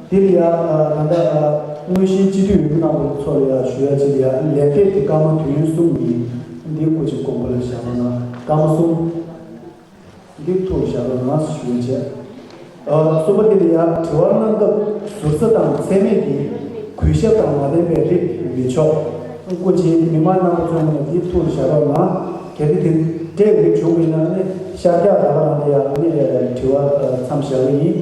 འདི་ལ་ཡ། ཨ། ད་ལྟ། ཨ། དངོས་གཞིའི་སྤྱི་འཐུས་ཡོངས་རྣམ་པ་ཚོ་ལ་ཡ་ཞུ་ཡ་ཅིག་ལ་ཡ་ལས་འགུལ་དེ་སྐར་མ་དུས་ཡུན་གསུམ་ཡིན། འདི་སྐུ་མཁྱེན་དགོངས་པ་ལ་བཞག་རོགས་གནང་། སྐར་མ་གསུམ། འདི་ཐུགས་བཞག་རོགས་གནང་ཞུ་བ་བྱས། ཨ། གསུམ་པ་དེ་ལ་ཡ་དྲི་བ་གནང་སྐབས་ཟུར་ཟ་དང་མཚན་སྨད་ཀྱི་གུས་ཞབས་དང་མ་ལྡན་པའི་རིགས་མི་ཆོག་སྐུ་མཁྱེན་མི་མང་རྣམ་པ་ཚོ་ནས་འདི་ཐུགས་བཞག་རོགས་གནང་། གལ་ཏེ་དེ་འདྲའི་རིགས་བྱུང་བ་ཡིན་ན་ནི་ཤར་རྒྱག་ད་ག་རང་ལ་ཡ་ནི་དྲི་བ་མཚམས་བཞག་གི་ཡིན།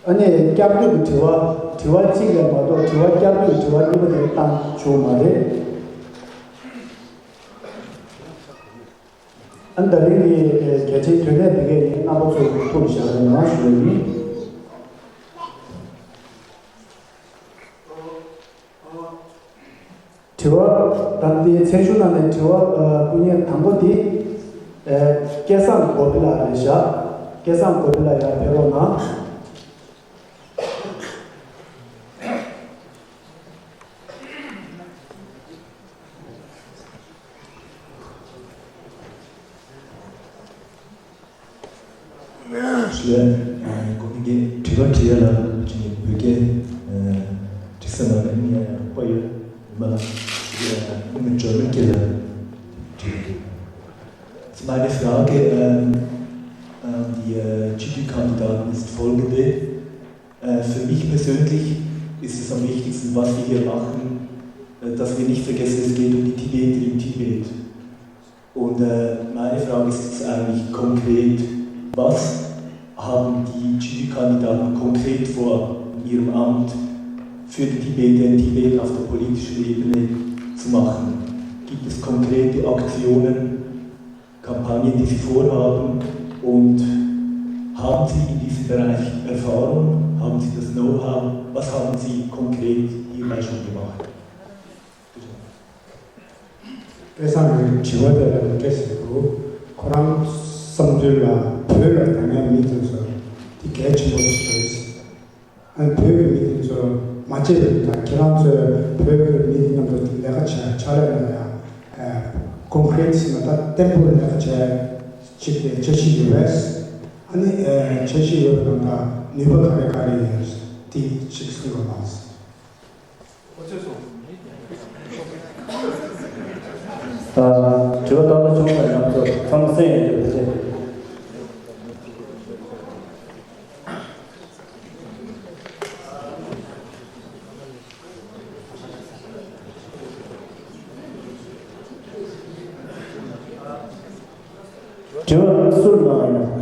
ཨ་ནི་བསྐྱར་ཟློས་ཀྱི་དྲི་བ། དྲི་བ་གཅིག་ལས་མ་གཏོགས་དྲི་བ་བསྐྱར་ཟློས་ཀྱི་དྲི་བ་གཉིས་པ་དེ་བཏང་ཆོག་མ་རེད། ཨ་ནི་ད་རིང་གི་གལ་ཆེའི་དོན་གནད་དེ་གས་ཡིན། རྣམ་པ་ཚོས་ཐུགས་བཞག་རོགས་གནང་ཞུ་བ་ཡིན། དྲི་བ། ད་ལྟའི་མཚན་ཞུ་གནང་ནས་དྲི་བ། ཨ། སྐུ་ཉིད་དང་པོ་དེ། ཨ། སྐལ་བཟང་གོ་བི་ལགས་རེད་བཞག་སྐལ་བཟང་གོ་བི་ལགས་ཡར་ཕེབས་རོགས་གནང་། ཞུ་ཡ། ཨ། གོ་མི་གི་དྲི་བ་དྲི་ཡ་ལ་ཅིག་བོད་སྐད། ཨ། དྲི་ས་ལ་ནི་ཡ་ཡ་པ་ཡོད་མ་ལ། ཨ། ངས་འཇར་མན་སྐད་ལ་དྲི་གི་འདུག Meine Frage, ähm, an die, äh, G D-Kandidaten ist folgende. Äh, für mich persönlich ist es am wichtigsten, was wir hier machen, äh, dass wir nicht vergessen, es geht um die Tibeter im Tibet. Und, äh, meine Frage ist jetzt eigentlich konkret, was haben die G D-Kandidaten konkret vor, in ihrem Amt für die Tibeter in Tibet auf der politischen Ebene zu machen? Gibt es konkrete Aktionen, Kampagnen, die Sie vorhaben? Und haben Sie in diesem Bereich Erfahrung? Haben Sie das Know-how? Was haben Sie konkret hierbei schon gemacht? Bitte. སྐལ་བཟང་གི་དྲི་བ་དེ་ལ་འགྲེལ་བཤད་འདུག་ཁོ་རང་བསམ་ཚུལ་ལ་བོད་ལ་དྲང་ངེས་མི་དེ་ཚོ་དེ་གལ་ཆེན་པོ་ཞིག་རེད། ཨ་ནི་བོད་ཀྱི་མི་དེ་ཚོ་མ་བརྗེད་པ་ཡིན་ན། ཁྱེད་རང་ཚོས་བོད་ཀྱི་མི་དེ་མཉམ་དུ་ལས་ཀ་བྱས། ཕྱག་ལས་ལ་ཡང་ཀོང་ཀྲིཊ་ཟེར་ན་ད་བརྟན་པོ་ལས་ཀ་བྱས་ཅིག་དེ་འཆར་གཞི་ཡོད་པས། ཨ་ནི་འཆར་གཞི་ཡོད་པ་དང་ད་ནུས་པ་ག་རེ་ག་རེ་ཡོད་དེ་ཅིག་གསུང་རོགས་གནང་། ཨ། དྲི་བ་བཏང་ན་ཆོག་པ་ཡང་ཚོ་ཚང་མ་གསན་ཡོད་རེད། དྲི་བ་སུར་ལ་ཡང་། ཨ།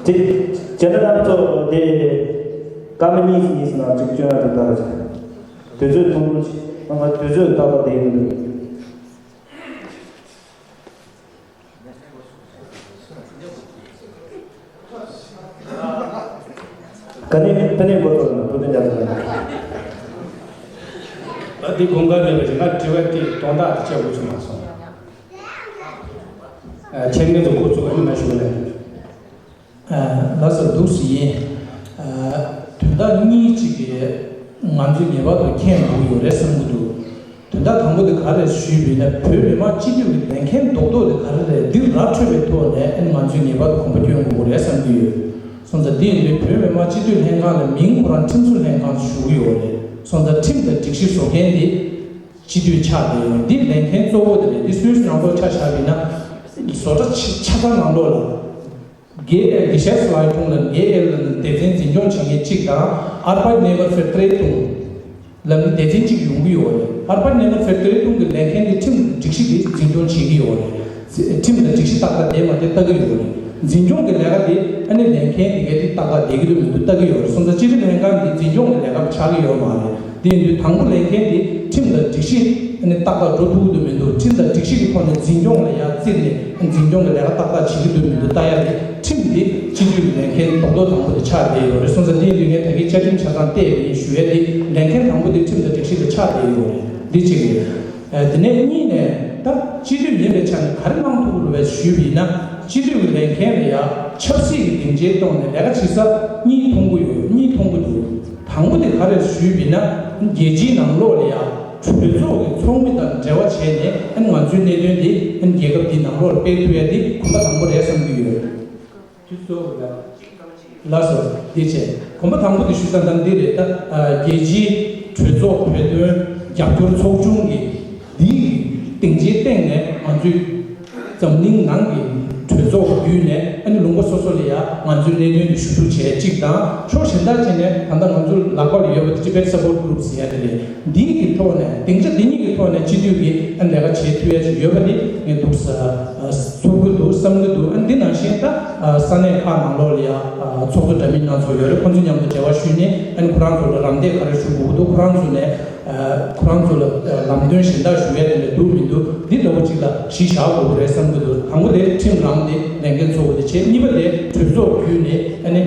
དེ་བྱས་ན་ང་ཚོ་དེ་སྐར་མ་གཉིས་གཉིས་ནང་གཅིག་སྐྱོན་ཡ་དེ་འདྲ་རེད། དུས་ཚོད་ཐུང་ཐུང་ཞིག་ང་དུས་ཚོད་ཏག་ཏག་དེ་ཡིན་འདུག་ག་ནས་ཕ་ནས་འགོ་ཚུགས་ན་བུ་དེ་འདྲ་ཟེར་ན། ད་དེ་དགོངས་འགལ་མེད་པ་ཞིག་ང་དྲི་བ་དེ་དོན་དག་དེ་བྱས་འུ་ཚུགས་མ་སོང་། ཨ། ཁྱེད་ངེད་ཚོ་འགོ་ཚུགས་ཨ་ནི་མ་ཞུ་བ་ལས། ཨ། ལགས་སོ། འདུག་སེ་ཡིན། ཨ། དོན་དག་གཉིས་ཅིག་གིས་ང་ཚོས་ངེས་པར་དུ་མཁྱེན་དགོས་ཡོད་རེད་བསམ་གྱི་འདུག་དོན་དག་དང་པོ་དེ་ག་རེ་ཞུས་པ་ཡིན་ན། བོད་མི་མང་སྤྱི་འཐུས་ཀྱི་ལས་འགན་རྡོག་རྡོག་དེ་ག་རེ་རེད། འདི་ར་འཕྲོད་པའི་ཐོག་ནས་ཨ་ནི་ང་ཚོས་ངེས་པར་དུ་གོམ་པ་སྐྱོན་དགོས་རེད་བསམ་གྱི་ཡོད། སོང་ཙང་འདི་ཡིན་དུས་བོད་མི་མང་སྤྱི་འཐུས་ལྷན་ཁང་ལ་མིང་ཁོ་རང་ཁྲིམས་བཟོ་ལྷན་ཁང་དུ་ཞུ་གི་ཡོད་རེད། སོང་ཙང་ཁྲིམས་དང་སྒྲིག་གཞི་བཟོ་མཁན་དེ་སྤྱི་འཐུས་ཆགས་བསྡད་ཡོད། འདི་ལས་འགན་གཙོ་བོ་དེ་རེད། འདི་སུས་སུ་ནང་ཐོག་ཆ་བཞག་པ་ཡིན་ན། བཟོ་གྲྭ་ཆ་ཆ་ཚང་ནང་ལོགས་ལ། Gay and Geschäftsleitung ལ་Gay ལ་སྡེ་ཚན་འཛིན་སྐྱོང་བྱེད་མཁན་གཅིག་དང་Arbeitnehmervertretung ལ་ནི་སྡེ་ཚན་གཅིག་ཡོང་གི་ཡོད་རེད། Arbeitnehmervertretung གི་ལས་འགན་དེ་ཁྲིམས་སྒྲིག་གཞི་དེ་འཛིན་སྐྱོང་བྱེད་ཀྱི་ཡོད་རེད། ཁྲིམས་དང་སྒྲིག་གཞི་ཏག་ཏག་བསྡད་མ་བསྡད་ལྟ་གི་ཡོད་རེད། འཛིན་སྐྱོང་གི་ལས་ཀ་དེ་ཨ་ནི་ལས་འགན་དེ་གའི་དེ་ཏག་ཏག་བསྡད་ཀྱི་འདུག་མི་འདུག་ལྟ་གི་ཡོད་རེད། སོང་ཙང་སྤྱི་ཁྲིམས་ལྷན་ཁང་དེ་འཛིན་སྐྱོང་གི་ལས་ཀ་ཆགས་ཀྱི་ཡོད་མ་རེད། དེ་ཡིན་དུས་དང་པོ་ལས་འགན་དེ་ཁྲིམས་དང་སྒྲིག་གཞི་ཨ་ནི་ཏག་ཏག་འགྲོ་ཐུབ་ཀྱི་འདུག་མི་འདུག་ཁྲིམས་དང་སྒྲིག་གཞི་གི་ཐོག་ནས་འཛིན་སྐྱོང་ལ་ཡར་བརྩིས་ནས་འཛིན་སྐྱོང་གི་ལས་ཀ་ཏག་ཏག་བྱེད་ཀྱི་འདུག་མི་འདུག་ལྟ་ཡ་དེ། ཁྲིམས་འདི་སྤྱི་འཐུས་ཀྱི་ལས་འགན་རྡོག་རྡོག་དང་པོ་དེ་ཆགས་བསྡད་ཡོད་རེད། སོང་ཙང་འདི་ཡིན་དུས་ངས་ད་གིན་བཅའ་ཁྲིམས་ཆ་ཚང་བལྟས་པ་ཡིན་ཞུ་ཡ་དེ་ལས་འགན་དང་པོ་དེ་ཁྲིམས་དང་སྒྲིག་གཞི་ལ་ཆགས་བསྡད་ཡོད་རེད། འདི་གཅིག་རེད། ཨ་དེ་ནས་གཉིས་ནས་ད་སྤྱི་འཐུས་ཡིན་པའི་ཆ་ནས་ག་རེ་གནང་ཐུབ་ཀྱི་རེད་ཞུས་པ་ཡིན་ན། སྤྱི་འཐུས་ཀྱི་ལས་འགན་ལ་ཡ་ཆབ་སྲིད་ཀྱི་སྡིངས་ཆའི་ཐོག་ནས་ལས་ཀ་བྱེད་ས་གཉིས་མཐོང་གི་ཡོད། གཉིས་མཐོང་གི་འདུག་དང་པོ་དེ་ག་རེ་ཞུས་པ་ཡིན་ན། རྒྱལ་སྤྱིའི་ནང་ལོགས་ལ་ཡ་གྲོས་ཚོགས་ཀྱི་ཚོགས་མི་དང་འབྲེལ་བ་བྱས་ནས་ཨ་ནི་ང་ཚོའི་གནད་དོན་འདི་ཨ་ནི་རྒྱལ་ཁབ་འདིའི་ནང་ལོགས་ལ་སྤེལ་ཐུབ་ཡ་འདི་གོམ་པ་དང་པོ་རེད་བསམ་གྱི་ཡོད། དུས་ཚོད་ལ། ལགས་སོ། འདི་བྱས། གོམ་པ་དང་པོ་དེ་ཞུ་ས་ད་འདི་རེད། ད་ཨ་རྒྱལ་སྤྱིའི་གྲོས་ཚོགས་བོད་དོན་རྒྱབ་སྐྱོར་ཚོགས་ཆུང་གི་འདིའི་སྡིངས་ཆའི་སྟེང་ནས་ང་ཚོའི་འཛམ་གླིང་ནང་གི་གྲོས་ཚོགས་བརྒྱུད་ནས་ཨ་ནི་ལུང་པ་སོ་སོ་ལ་ཡ་ང་ཚོའི་གནད་དོན་དེ་ཞུ་གཏུག་བྱས་གཅིག་དང་། ཕྱོགས་གཞན་དག་བྱས་ནས་ད་ལྟ་ང་ཚོ་ལག་པ་ལ་ཡོད་པ་དེ་Tibet Support Group ཟེར་ཡ་དེ་རེད། འདི་གི་ཐོག་ནས་སྡིངས་ཆ་འདི་གཉིས་ཀྱི་ཐོག་ནས་སྤྱི་འཐུས་ཀྱི་ཨ་ནི་ལས་ཀ་བྱེད་ཐུབ་ཡ་ཅིག་ཡོད་པ་དེ་ངས་འདུག་ས། ཚོར་གྱི་འདུག་བསམ་གྱི་འདུག་ཨ་འདི་ནང་བཞིན་ད་ས་གནས་ཁག་ནང་ལོགས་ལ་ཡ་ཚོགས་གཙོ་འདྲ་མིན་སྣ་ཚོགས་ཡོད་རེད། ཁོང་ཚོ་མཉམ་དུ་འབྲེལ་བ་ཞུས་ནས་ཨ་ནི་ཁོ་རང་ཚོ་ལ་རམ་འདེགས་ག་རེ་ཞུ་དགོས་ཀྱི་འདུག་ཁོ་རང་ཚོ་ནས་ཁོ་རང་ཚོ་ལ་ལམ་སྟོན་གཞན་དག་ཞུ་ཡ་དེ་འདྲ་འདུག་མི་འདུག་འདི་འདྲ་བོ་ཅིག་ལ་གཞི་བཞག་དགོས་ཀྱི་རེད་བསམ་གྱི་འདུག་དང་པོ་དེ་ཁྲིམས་རང་དེ་ལས་འགན་ཚོགས་པ་དེ་བྱས། གཉིས་པ་དེ་གྲོས་ཚོགས་བརྒྱུད་ནས་ཨ་ནི་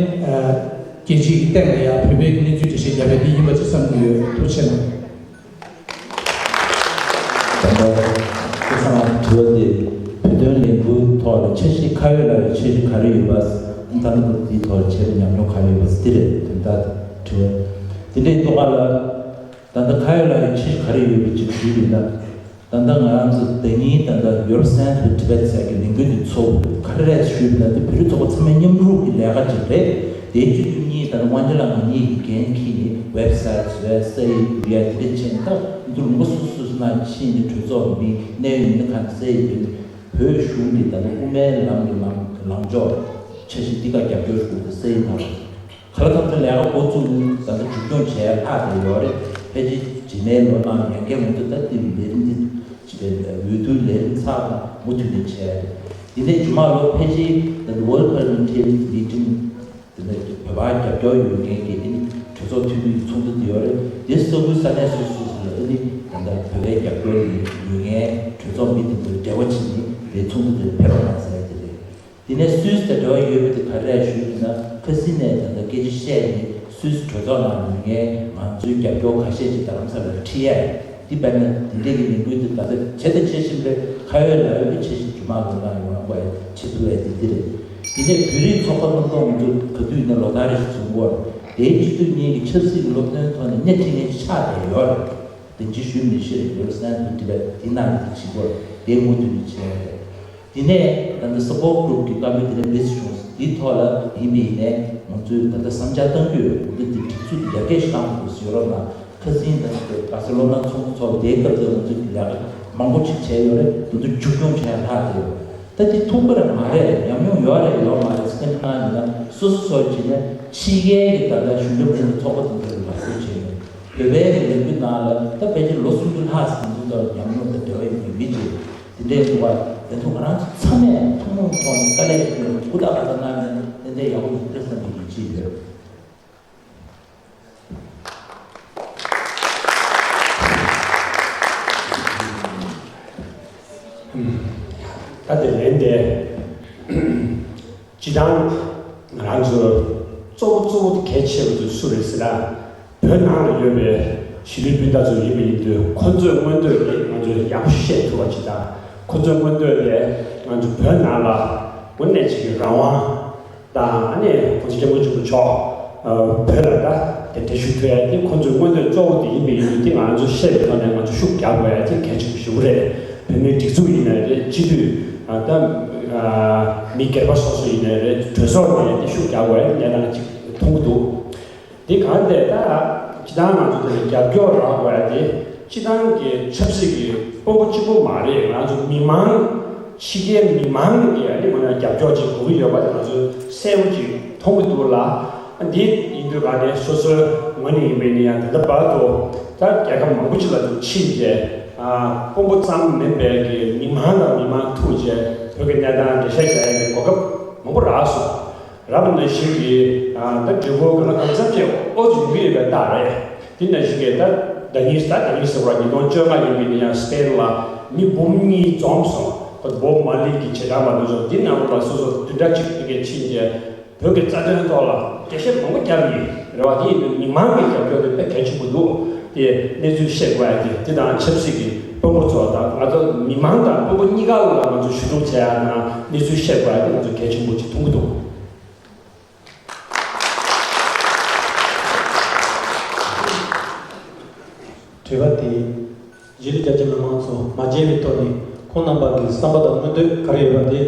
རྒྱལ་སྤྱིའི་སྟེང་ལ་ཡ་བོད་པའི་གནས་ཚུལ་འགྲེལ་བཤད་རྒྱབ་ཡ་དེ་ཡིན་པ་ཅིག་བསམ་གྱི་ཡོད། ཐུགས་རྗེ་ཆེ་གནང་། ད་ལྟ་སྐལ་བཟང་ལགས་དྲི་བ་དེ་བོད་དོན་ལས་འགུལ་ཐོག་ལ་འཆར་གཞི་ཁ་ཡོད་ལག་ཡོད་འཆར་གཞི་ག་རེ་ཡོད་པ། ད་ལྟ་འདིའི་ཐོག་ལ་བྱས་པའི་ཉམས་མྱོང་ག་རེ་ཡོད་པ་འདི་རེད། དོན་དག་དྲི་བ་དེ་འདྲའི་ཐོག་ལ་ད་ལྟ་ཁ་ཡོད་ལག་ཡོད་འཆར་གཞི་ག་རེ་ཡོད་པ་ཅིག་ཞུས་པ་ཡིན་ན། ད་ལྟ་ང་རང་ཚོ་ཟླ་ཉིན་ད་ལྟ་Europe Center for Tibet ཟེར་གྱི་ལས་འགུལ་འདི་ཚོགས་ག་རེ་རེད་ཞུས་པ་ན། འདི་བོད་རིགས་ཚོགས་པ་ཚང་མའི་མཉམ་རུབ་ཀྱི་ལས་ཀ་ཅིག་རེད། དེའི་སྤྱི་འཐུས་གཉིས་དང་དབང་ཆ་ལ་ང་གཉིས་ཀྱི་འགན་འཁྱེར་ནས་ཝེབ་སའིཊ་བཟོ་ཡ་སའི་ཡུལ་ཡ་དེ་འདྲ་བྱས་ནས། ད་འདི་ལུང་པ་སོ་སོ་སོ་སོ་ནང་ཕྱིན་ནས་གྲོས་ཚོགས་མི་གནད་ཡོད་མི་སྣ་གང་སའི་ཡུལ་བོད་གཞུང་གི་ད་ལྟ་དབུ་མའི་ལམ་གྱི་ལམ་ལངས་ཕྱོགས་འཆར་གཞི་འདི་ག་རྒྱབ་སྐྱོར་ཞུ་དགོས་སའི་ནང་ག་ལ་ཐམས་ཅད་ལས་ཀ་འགོ་བཙུགས་ནས་ད་ལྟ་མཇུག་སྐྱོང་བྱས་ལྷག་བསྡད་ཡོད་རེད། ཕལ་ཆེར་རྗེས་མའི་ལོ་ནང་ཡང་བསྐྱར་ང་ཚོ་ད་ལྟའི་ལས་རིམ་འདི་འོས་བསྡུའི་ལས་རིམ་ཚགས་དང་མུ་མཐུད་ནས་བྱས་རེད། འདི་ནས་རྗེས་མ་ལོ་ཕལ་ཆེར་ད་ལྟ་World Parliamentarian Meeting དེ་ནས་བོད་པ་རྒྱབ་སྐྱོར་ཡོད་མཁན་གྱི་ཨ་ནི་གྲོས་ཚོགས་མཐུན་གྲོས་ཀྱི་ཚོགས་འདུ་དེ་ཡོད་རེད། དེ་ས་ཁུལ་ས་གནས་སོ་སོ་སོ་ལ་ཨ་ནི་ད་ལྟ་བོད་པའི་རྒྱབ་སྐྱོར་ཡོད་མཁན་གྲོས་ཚོགས་མི་དེ་ཚོ་འབྲེལ་བ་བྱས་ནས་དེ་ཚོགས་འདུ་དེ་ཕེབས་པ་མ་ཟད་དེ་རེད། དེ་ནས་སུད་སི་དང་འབྲེལ་བ་ཡོད་པ་དེ་ག་རེ་རེད་ཞུས་ན། ཁ་སང་ནས་ད་ལྟ་སྐད་ཆ་བཤད་ནས་སུད་སི་གྲོས་ཚོགས་ནང་ཡོད་མཁན་ང་ཚོའི་རྒྱབ་སྐྱོར་ཁ་ཤས་ཅིག་རྡ་རམ་ས་ལར་ཁྲིད་ཡ་ཡིན། དེ་བས་ན་དེ་འདྲས་ཀྱི་ལས་འགུལ་དེ་ད་ལྟ་བྱས་དང་བྱེད་བཞིན་པའི་ཁ་ཡོད་ལག་ཡོད་ཀྱི་འཆར་གཞི་རྗེས་མ་ལོ་ནང་ཡོང་བ་བྱེད་ཐུབ་ཡ་དེ་འདི་རེད། དེ་ནས་བོད་རིགས་ཚོགས་པ་སྣ་ཚོགས་ང་ཚོ་ག་དུས་ཡིན་ན་ལོ་ལྟར་རེ་ཞིག་བྱུང་གི་ཡོད་རེད། དེའི་སྤྱི་འཐུས་གཉིས་ཀྱི་ཆབ་སྲིད་ཀྱི་སློབ་སྟོན་ཐོག་ནས་སྣེ་ཁྲིད་མཁན་ཞིག་ཆགས་བསྡད་ཡོད་རེད། དེ་ཅི་ཞུ་མི་ཤེས་རེད། ཡོ་རོབ་སན་དུ་ཏི་བེད་དེ་ནང་ལ་དེ་བྱེད་དགོས་དེ་མུ་མཐུད་ནས་བྱས་རེད། དེ་ནས་ད་ལྟ་སུ་པོར་ཊི་གུ་རུབ་ཀྱི་བཀའ་མོལ་དེ་འདྲ་མེད་ཟེར་བྱུང་། དེའི་ཐོག་ལ་ཡིན་པ་ཡིན་ནའི་ང་ཚོས་ད་ལྟ་བསམ་འཆར་གཏང་རྒྱུ་ཡོད། འོ་ད་དེ་སྒྲིག་འཛུགས་དེ་ཡར་རྒྱས་ཤིག་གཏང་དགོས་ཟེར། ཡོ་རོབ་ནང་ཁ་སང་ད་ལྟ་བྷར་སེ་ལོ་ན་ཚོགས་འདུ་ཚོགས་པ་དེའི་སྐབས་དེ་ང་ཚོས་ལས་ཀ་མང་པོ་ཅིག་བྱས་ཡོད་རེད། དེ་ཚོ་མཇུག་སྐྱོང་བྱས་ལྷག་བསྡད་ཡོད། ད་དེ་ཐུག་པ་རེད་མ་རེད། ཉམས་མྱོང་ཡོད་རེད་ཡོད་མ་རེད་ཟེར་མཁན་ནང་ཡིན་ན་སོ་སོ་སོ་བྱས་ནས་ཕྱི་རྒྱལ་གྱི་ད་ལྟ་གཞུང་འབྲེལ་མ་ཡིན་པའི་ཚོགས་པ་དེ་ཚོ་ལ་ལག་བསྟར་བྱས་ནས། བོད་པའི་ལས་འགུལ་ནང་ལ་ད་ཕལ་ཆེར་ལོ་སུམ་ཅུ་ལྷག་ཙམ་འདུག་ད་ཉམས་མྱོང་དང་འབྲེལ་བ་ཡོད་པའི་མི་ཅིག་དེ་འདྲའི་འདུག་བ། དེ་ཚོ་ང་རང་ཚོ་ཚང་མས་ཐུན་མོང་ཐོག་ནས་དཀའ་ལས་ཞིག་ལ་ཧུར་ཐག་ཧུར་ཐག་གནང་ན་ཏན་ཏན་ཡག་པོ་ཡོང་གི་རེད་བསམ་གྱི་ཡིད་ཆེས་ཡོད། ད་དེ་ལན་དེ། སྤྱི་བཏང་ང་རང་ཚོ་གཙོ་བོ་གཙོ་བོ་དེ་གལ་ཆེ་བ་དེ་སུ་རེད་ཟེར་ན། བོད་ནང་ལ་ཡོད་པའི་གཞིས་ལུས་སྤུན་ཟླ་ཚོ་ཡིན་པ་ཡིན་དུས་ཁོ་ཚོའི་མངོན་འདོད་དེ་ང་ཚོས་ཡག་པོ་ཤེས་ཐུབ་པ་ཅིག་དང་། ཁོ་ཚོའི་མངོན་འདོད་དེ་ང་ཚོ་བོད་ནང་ལ་དངོས་གནས་ཅིག་གི་རང་དབང་དང་། ཨ་ནི་ཁོང་ཚོ་སྐྱབས་མགོན་ཆེན་པོ་མཆོག་བོད་ལ་ད་གདན་འདྲེན་ཞུ་ཐུབ་ཡ་དེ་ཁོ་ཚོའི་མངོན་འདོད་གཙོ་བོ་དེ་ཡིན་པ་ཡིན་དུས། དེ་ང་ཚོ་ཤེས་པའི་ཐོག་ནས་ང་ཚོ་ཤུགས་རྒྱག་དགོས་ཡ་དེ་གལ་ཆེན་པོ་ཞེ་པོ་རེད། བོད་མིའི་སྒྲིག་འཛུགས་ཡིན་ནའི་རེད། སྤྱི་འཐུས་ད་མི་སྒེར་པ་སོ་སོ་ཡིན་ནའི་རེད། གྲོས་ཚོགས་ནས་དེ་ཤུགས་རྒྱག་དགོས་ཡ་གནས་སྟངས་ཅིག་མཐོང་གི་འདུག་དེ་གང་དེ་ད་སྤྱི་བཏང་ང་ཚོ་དེ་ལ་རྒྱབ་སྐྱོར་རག་དགོས་ཡ་དེ་སྤྱི་བཏང་གི་ཆབ་སྲིད་ཀྱི་དཔོན་པོ་གཅིག་པོ་མ་རེད། ང་ཚོ་མི་མང་ ཕྱི་རྒྱལ་མི་མང་གི་ཨ་ནི་མ་ན་རྒྱབ་སྐྱོར་ཅིག་དགོས་ཀྱི་ཡོད་པ་དེ་ང་ཚོས་གསལ་པོ་ཅིག་མཐོང་གི་འདུག་ལ། འདི་ཡིན་དུས་ག་ནས་སོ་སོའི་ངོས་ནས་ཡིན་པའི་ནི་ཡང་ད་ལྟ་བར་དུ་ད་རྒྱལ་ཁབ་མང་པོ་ཅིག་ལ་དུ་ཕྱིན་རྗེས་དཔོན་པོ་ཙམ་མིན་པའི་གི་མི་མང་དང་མི་མང་ཐུག་རྗེས་བོད་ཀྱི་གནས་སྟངས་འགྲེལ་བཤད་རྒྱག་ཡ་གི་གོ་སྐབས་མང་པོ་རག་སོང་། རབ་ནང་བཞིན་གྱི་ད་འབྲས་བུ་གང་ལ་གང་འཚམ་ཅིག་ཨོ་ཅིག་ཡོང་གི་ཡོད་པའི་རྟགས་རེད། དེ་ནང་བཞིན་གྱི་ད་ད་ནི་ད་ད་ནི་ཟེར་བ་ཉིས་སྟོང་བཅོ་ལྔ་ཡིན་པའི་ནི་ཡང་སི་པེན་ལ་མི་འབུམ་གཉིས་འཛོམས་སོང་། ཁོ་བོ་མ་ལི་གི་བྱེ་བྲག་མ་ནུ་ཚོ་འདི་ནང་ལོགས་ལ་སོ་སོ་བདུན་ཕྲག་གཅིག་དེ་གའི་ཕྱིན་རྗེས་བོད་ཀྱི་རྩ་དོན་ཐོག་ལ་འགྲེལ་བཤད་མང་པོ་བརྒྱབ་ཡིན་རེད་བ། དེ་ཡིན་དུས་མི་མང་གི་རྒྱབ་སྐྱོར་དེ་དཔེ་གལ་ཆེན་པོ་འདུག་དེ་གནས་ཚུལ་བཤད་དགོས་ཡ་དེ་དེ་དང་ཆབ་སྲིད་ཀྱི་དཔོན་པོ་ཚོ་དང་ང་ཚོ་མི་མང་དང་དཔོན་པོ་གཉིས་ཀ་ལ་ང་ཚོ་ཞུ་གཏུག་བྱེད་ཡ་དང་གནས་ཚུལ་བཤད་དགོས་ཡ་དེ་ང་ཚོ་གལ་ཆེན་པོ་ཅིག་མཐོང་གི་འདུག་དྲི་བ་དེ། གཞིས་ལུས་རྒྱ་ཆེ་མི་མང་ཚོ་མ་མཇལ་བའི་ཐོག་ནས་ཁོང་རྣམ་པ་གི་བསམ་པ་དང་མངོན་འདོད་ག་རེ་ཡོད་པ་དེ་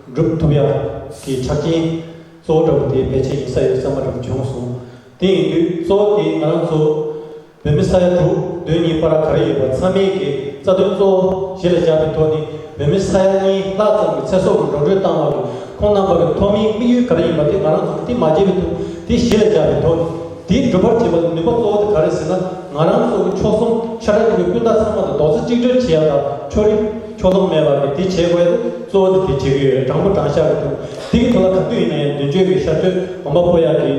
སྒྲུབ་ཐུབ་ཡག་གི་ཆ་རྐྱེན་གཙོ་བོ་འདྲ་བོ་དེ་ཕལ་ཆེར་ཡིན་ས་ཡོད་བསམ་པ་འདྲ་བོ་བྱུང་སོང་། དེ་ཡིན་དུས་གཙོ་བོ་དེ་ང་རང་ཚོ་བོད་མི་ས་ཡ་དྲུག་བདུན་གཉིས་བར་ག་རེ་ཡོད་པ་ཚང་མས་ཀྱི་རྩ་དོན་གཙོ་བོ་གཞི་ལ་བཞག་པའི་ཐོག་ནས་བོད་མི་ས་ཡ་གཉིས་ལྷག་ཙམ་གྱི་ཚེ་སྲོག་གི་འགྲོ་གྲོན་བཏང་བ་གི་ཁོང་རྣམ་པ་གི་ཐོག་མའི་དམིགས་ཡུལ་ག་རེ་ཡིན་པ་དེ་ང་རང་ཚོ་གི་དེ་མ་བརྗེད་པའི་ཐོག་དེ་གཞི་ལ་བཞག་པའི་ཐོག་ནས་དེ་འགྲུབ་པར་བྱེད་པ་ལ་ནུས་པ་གཙོ་བོ་དེ་ག་རེ་ཟེར་ན་ང་རང་ཚོ་གི་ཕྱོགས་གསུམ་ཤ་ཁྲག་གཅིག་པའི་སྤུན་ཟླ་ཚང་མ་དང་རྡོག་རྩ་གཅིག་སྒྲིལ་བྱེད་ཡག་དང་ཕྱོགས་རིས་ཕྱོགས་ལྷུང་མེད་པ་གི་དེ་བྱེད་དགོས་ཡ་དེ་གཙོ་བོ་དེ་དེ་བྱེད་ཀྱི་ཡོད་རེད། དྲང་པོ་དྲང་བཞག་གི་འདུག་དེ་གི་ཐོག་ལ་ག་དུས་ཡིན་ན་ཡང་མདུན་སྐྱོད་ཀྱི་ཤར་བསྐྱོད་གོམ་པ་སྤོ་ཡག་གི་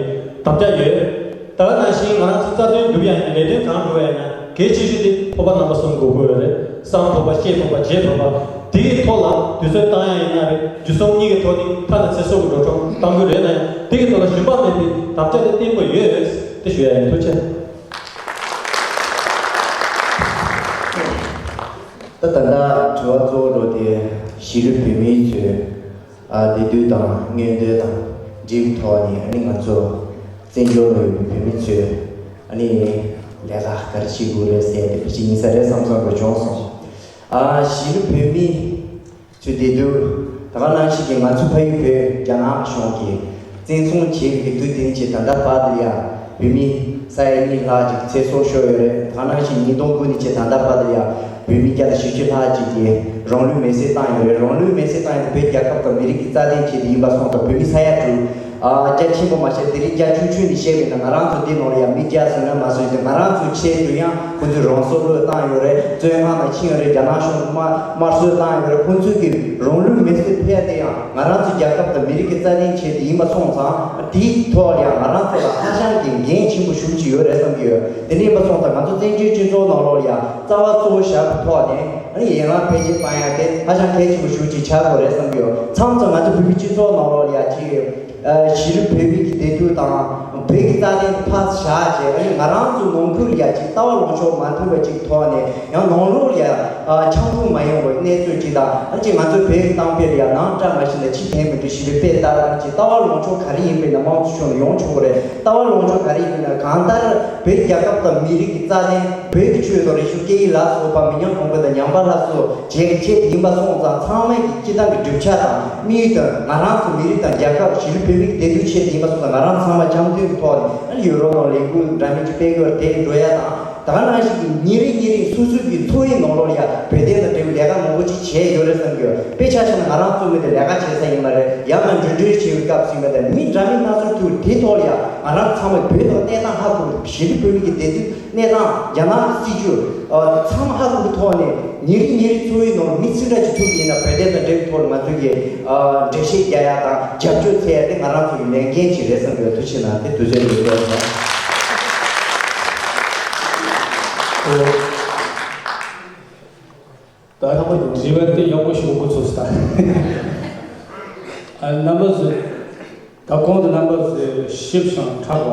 དམ་བཅའ་ཡོད། ད་ག་ནང་བཞིན་ང་རང་ཚོ་རྩ་དོན་སྒྲུབ་ཡ་ཡིན་ན་ལས་དོན་གང་སྒྲུབ་ཡ་ཡིན་ན་གལ་ཆེ་ཤོས་དེ་ཕོར་པ་རྣམ་པ་གསུམ་དགོས་ཀྱི་ཡོད་རེད། བསམ་ཕོར་པ་བཤད་ཕོར་པ་བརྗེད་ཕོར་པ་དེའི་ཐོག་ལ་དུས་ཚོད་བཏང་ཡ་ཡིན་ན་རེད། རྒྱུ་གསུམ་གཉིས་ཀྱི་ཐོག་ནས་ཐ་ན་ཚེ་སྲོག་གི་འགྲོ་གྲོན་གཏང་རྒྱུ་རེད་ན་ཡང་དེ་གི་ཐོག་ལ་ཞུམ་པ་མེད་པའི་དམ་བཅའ་དེ་བརྟན་པོ་ཡོད་དེ་ཞུ་ཡ་ཡིན། ཐུགས་རྗེ་ཆེ། ད་ད་ལྟ་དྲི་བ་གཙོ་བོ་འགྲོ་དེ་གཞིས་ལུས་བོད་མིའི་ཚོས། ཨ་བདེ་སྡུག་དང་མངོན་འདོད་དང་འབྲེལ་བའི་ཐོག་ནས་ཨ་ནི་ང་ཚོ་བཙན་བྱོལ་ལ་ཡོད་པའི་བོད་མི་ཚོས་ཨ་ནི་ལས་ཀ་ག་རེ་བྱེད་དགོས་རེད་ཟེར་ཏེ་ཕལ་ཆེར་ཡིན་ས་རེད་བསམ་བསམ་པ་བྱུང་སོང་། ཨ་གཞིས་ལུས་བོད་མི་ཚོས་བདེ་སྡུག་ད་ག་ནང་བཞིན་གྱི་ང་ཚོ་ཕ་ཡུལ་བོད་རྒྱ་ནག་གཞུང་གིས་བཙན་བཟུང་བྱས་པའི་དུས་དེ་ནས་བྱས་ད་ལྟ་བར་དུ་ཡང་བོད་མི་ས་ཡ་གཉིས་ལྷག་ཅིག་ཚེ་སྲོག་ཤོར་ཡོད་རེད། ད་ག་ནང་བཞིན་ཉིས་སྟོང་དགུ་ནས་བྱས་ད་ལྟ་བར་དུ་ཡང་བོད་མི་བརྒྱ་དང་བཞི་བཅུ་ལྷག་ཅིག་གིས་རང་ལུས་མེར་སྲེག་བཏང་ཡོད་རེད། རང་ལུས་མེར་སྲེག་བཏང་ཡོད་པ་བོད་རྒྱལ་ཁབ་དང་མི་རིགས་ཀྱི་རྩ་དོན་ཆེད་དུ་ཡིན་པ་སོང་ཙང་བོད་མི་ས་ཡ་དྲུག་ཨ་རྒྱ་ཆེན་པོ་མ་བཤད་དེ་རིང་རྒྱ་ཆུང་ཆུང་ནས་བཤད་པ་ཡིན་ན་ང་རང་ཚོ་འདི་ནང་ལ་ཡང་མི་བརྒྱ་ཟིན་ན་མ་ཟིན་ཏེ་ང་རང་ཚོ་ཆེད་དུ་ཡང་ཁོ་ཚོས་རང་སྲོག་བློས་བཏང་ཡོད་རེད། བཙོན་ཁང་ནང་ཕྱིན་ཡོད་རེད། རྒྱ་ནག་གཞུང་དམར་དམར་གསོད་བཏང་ཡོད་རེད། ཁོ་ཚོས་ཀྱི་རང་ལུས་མེར་སྲེག་ཕུལ་ཡ་དེ་ཡང་ང་རང་ཚོ་རྒྱལ་ཁབ་དང་མི་རིགས་ཀྱི་རྩ་དོན་ཆེད་དུ་ཡིན་པ་སོང་ཙང་དེའི་ཐོག་ལ་ཡང་ང་རང་ཚོ་ལ་ཧ་ཅང་གི་འགན་ཆེན་པོ་ཞེ་པོ་ཅིག་ཡོད་རེད་བསམ་གྱི་ཡོད། དེ་འདྲ་ཡིན་པ་སོང་ཙང་ང་ཚོ་བཙན་བྱོལ་སྤྱི་ཚོགས་ནང་ལོགས་ལ་ཡང་རྩ་བ་གཙོ་བོ་བཞག་པའི་ཐོག་ནས་ཨ་ནི་ཡན་ལག་འཕེལ་རྒྱས་གཏོང་ཡ་དེ་ཧ་ཅང་གལ་ཆེན་པོ་ཞེ་པོ་ཅིག་ཆགས་དགོས་རེད་བསམ་གྱི་ཡོད། མཚམས་མཚམས་ང་ཚོ་བོད་པའི་སྤྱི་ཚོགས་ནང་ལོགས་ལ་ཡང་ཅིག་གཞིས་ལུས་བོད་མི་གི་བདེ་སྡུག་དང་བོད་ཀྱི་རྩ་དོན་ཕར་བཞག་བྱས་ཨ་ནི་ང་རང་ཚོ་ནང་ཁུལ་ལ་ཡ་གཅིག་ལྟ་བ་ལོངས་ཕྱོགས་མ་མཐུན་པ་གཅིག་ཐོག་ནས་ཡང་ནང་ལོགས་ལ་ཡ་འཆམ་མཐུན་མ་ཡོང་བའི་གནས་ཚུལ་གཅིག་དང་ཨ་ནི་གཅིག་ང་ཚོའི་བོད་ཀྱི་གཏམ་དཔེ་ལ་ཡ་ནང་བཀྲ་མ་ཤིས་ན་ཕྱི་ཕན་མི་འགྲོ་ཞེས་པའི་དཔེ་ལྟར་ཨ་ནི་གཅིག་ལྟ་བ་ལོངས་ཕྱོགས་ག་རེ་ཡིན་པའི་ན་དམངས་གཙོ་ཕྱོགས་ནས་ཡོང་ཆོག་གི་རེད། ལྟ་བ་ལོངས་ཕྱོགས་ག་རེ་ཡིན་པའི་ན་གང་ལྟར་བོད་རྒྱལ་ཁབ་དང་མི་རིགས་ཀྱི་རྩ་དོན་བོད་ཀྱི་ཆོས་དང་རིག་གཞུང་སྐད་ཡིག་ལ་སོགས་པ་མི་ཉམས་གོང་འཕེལ་དང་ཉམས་པ་སླར་གསོ་བྱེད་ཀྱི་ཆེད་ཡིན་པ་སོང་ཙང་ཚང་མས་ཀྱི་སྤྱི་བཏང་གི་གྲུབ་ཆ་དང་དམིགས་ཡུལ་དང་ང་རང་ཚོ་མི་རིགས་དང་རྒྱལ་ཁབ་གཞིས་ལུས་བོད་མི་གི་བདེ་སྡུག་ཆེད་ཡིན་པ་སོང་ཙང་ང་རང་ཚང་མ་འཆམ་མཐུན་གྱི་ཐོག་ནས་ཡུ་རོབ་ནང་ལས་འགུལ་འདྲ་མིན་ཅིག་སྤེལ་དགོས་རེད། དེ་འགྲོ་ཡ་དང་ད་ག་ནང་བཞིན་གྱི་ཉིན་རེ་ཉིན་རེ་སོ་སོ་གི་འཚོ་བའི་ནང་ལོགས་ལ་ཡ་བོད་དོན་དང་འབྲེལ་བའི་ལས་ཀ་མང་པོ་ཅིག་བྱས་ཡོད་རེད་བསམ་གྱི་ཡོད། དཔེ་ཆ་བཞག་ན་ང་རང་ཚོ་མི་དེ་ལས་ཀ་བྱེད་ས་ཡིན་པ་རེད། ཡང་ན་འགྲུལ་འགྲུལ་བྱེད་པའི་སྐབས་སུ་ཡིན་པ་དང་མི་འདྲ་མིན་སྣ་ཚོགས་ཐུག་དེ་ཐོག་ལ་ཡ་ང་རང་ཚང་མས་བོད་དང་གནས་སྟངས་ཧ་གོ་གཞིས་ལུས་བོད་མི་གི་བདེ་སྡུག་གནས་སྟངས་རྒྱ་ནག་གི་སྲིད་བྱུས་ཚང་མ་ཧ་གོ་གི་ཐོག་ནས་ཉིན་རེ་ཉིན་རེ་འཚོ་བའི་ནང་མི་ཚེ་འདྲ་ཅིག་ཐུག་གི་ཡིན་ན་བོད་དོན་དང་འབྲེལ་བའི་ཐོག་ནས་ང་ཚོ་གིས་འགྲེལ་བཤད་རྒྱག་ཡ་དང་རྒྱབ་སྐྱོར་འཚོལ་ཡ་དེ་ང་རང་ཚོ་གི་ལས་འགན་ཅིག་རེད་བསམ་གྱི་ཡོད། ཐུགས་རྗེ་གནང་སྟེ་དུས་ཚོད་འདི་བཏོན་སོང་། ད་ལྟ་དྲི་བ་དེ་ཡག་པོ་ཞིག་འགོ་ཚུགས་ས། ཨ་རྣམ་པ་ཚོས་ད་གོང་དུ་རྣམ་པ་ཚོས་ཞིབ་ཅིང་ཕྲ་བ་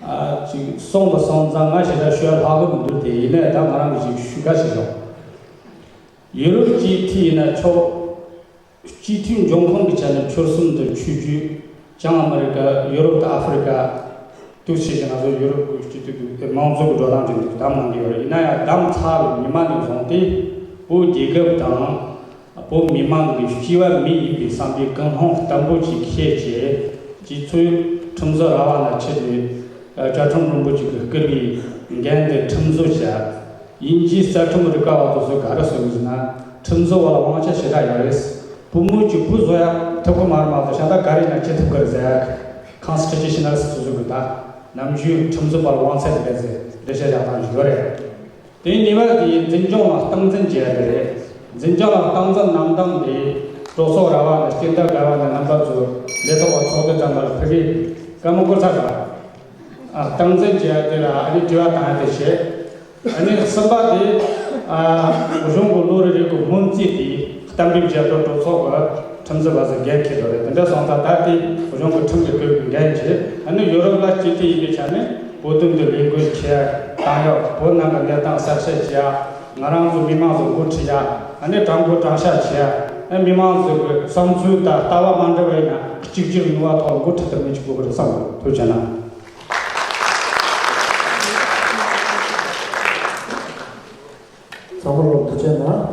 ཨ་ཅིག་གསུངས་པ་སོང་ཙང་ང་ཞེ་དྲག་ཤོད་ལྷག་གི་མི་འདུག་དེ་ཡིན་ནའི་ད་ང་རང་གི་ཅིག་ཞུ་ག་ཞིག་ཡོང་། ཡུ་རོབ་སྤྱི་འཐུས་ཡིན་ན་ཆོག་སྤྱི་འཐུས་འབྱུང་ཁུངས་ཀྱི་ཆ་ནས་ཆོལ་གསུམ་དང་ཆོས་བརྒྱུད། བྱང་ཨ་མི་རི་ཀ། ཡུ་རོབ་དང་ཨ་ཧྥེ་རི་ཀ། འདུག་བྱས་ཤིང་ང་ཚོ་ཡུ་རོབ་ཀྱི་སྤྱི་འཐུས་ཀྱི་མང་གཙོ་གི་འགྲོ་སྟངས་ཅིག་འདུག་བདམས་གནང་གི་ཡོད་རེད། ཡིན་ན་ཡང་བདམས་ཚར་བའི་ཉི་མ་ནས་བཟུང་སྟེ་བོད་རྒྱལ་ཁབ་དང་བོད་མི་མང་གི་སྤྱི་བ་མི་ཡིན་པའི་བསམ་པའི་ཀུན་སློང་བརྟན་པོ་ཅིག་བཤད་བྱས་སྤྱི་ཚོས་ཁྲིམས་བཟོ་ར་བ་ན་ཆེད་དུ་བཅའ་ཁྲིམས་རིན་པོ་ཆེ་གི་བསྐུར་བའི་འགན་དེ་ཁྲིམས་བཟོ་བྱས། དབྱིན་ཇིའི་རྩ་ཁྲིམས་རིག་པ་བ་དེ་ཚོ་ག་རེ་གསུངས་ཟེར་ན། ཁྲིམས་བཟོ་བ་ལ་དབང་ཆ་ཞེ་དྲག་ཡོད་རེད། བུ་མོ་གཅིག་པུས་བཟོ་ཡག་ཐུབ་ཀྱི་མ་རེད་མ་གཏོགས་གཞན་དག་ག་རེ་ཡིན་ན་བྱེད་ཐུབ་ཀྱི་རེད་ཟེར་ཡག་གི་ཁོན་སི་ཊི་ཊུ་ཤ་ནལ་སི་སོ་སོ་གི་ད་ནམ་རྒྱུན་ཁྲིམས་བཟོ་བ་ལ་དབང་ཚད་ཡོད་རེད་ཟེར་འགྲེལ་བཤད་རྒྱག་སྟངས་ཤིག་ཡོད་རེད། དེའི་གཉིས་པ་དེ་འཛིན་སྐྱོང་ལ་སྟངས་འཛིན་བྱེད་ཡག་དེ་རེད། འཛིན་སྐྱོང་ལ་སྟངས་འཛིན་གནང་སྟངས་དེ་གྲོས་ཚོགས་ར་བ་ནས་སྤྱི་ཟླ་དགའ་བ་ནས་རྣམ་པ་ཚོ་ལས་ཐོག་གི་ཚོགས་སྡེ་ཚང་མ་ལ་ཕ་གིའི་བཀའ་མོལ་བསྐུར་ཚར་བ། ཨ། སྟངས་འཛིན་བྱེད་ཡག་དེ་ལ་ཨ་ནི་དྲི་བ་བཏང་ཡག་དེ་བྱས། ཨ་ནི་གསུམ་པ་དེ། ཨ། གཞུང་གི་ལོ་རེ་རེ་གི་སྔོན་རྩིས་དེ་གཏན་འབེབས་བྱས་ཏེ་གྲོས་ཚོགས་ཀྱི་ཁྲིམས་ཟིན་པ་ཚོས་འགན་འཁྱེར་དགོས་རེད། དེ་འདྲ་སོང་ཙང་ད་ལྟའི་གཞུང་གི་ཁྲིམས་ཀྱི་སྐོར་གྱི་འགན་བྱས། ཨ་ནི་ཡོ་རོབ་ལ་སྤྱི་འཐུས་ཡིན་པའི་ཆ་ནས་བོད་དོན་དུ་ལས་འགུལ་བྱེད་ཡག་དང་ཡང་བོད་ནང་གི་གནས་སྟངས་གསལ་བཤད་བྱེད་ཡག་ང་རང་ཚོ་མི་མང་ཚོ་འགོ་ཁྲིད་ཡག་ཨ་ནི་དྲང་པོ་དྲང་བཞག་བྱེད་ཡག་ཨ། མི་མང་ཚོ་གི་བསམ་ཚུལ་དང་ལྟ་བ་མ་འདྲ་བ་ཡིན་ན་གཅིག་གྱུར་ནུས་པ་ཐོག་འགོ་ཁྲིད་ཐུབ་མིན་ཅིག་དགོས་ཀྱི་རེད་བསམ་གི་འདུག་ཐུགས་རྗེ་གནང་། ཚང་མ་ལ་ཐུགས་རྗེ་གནང་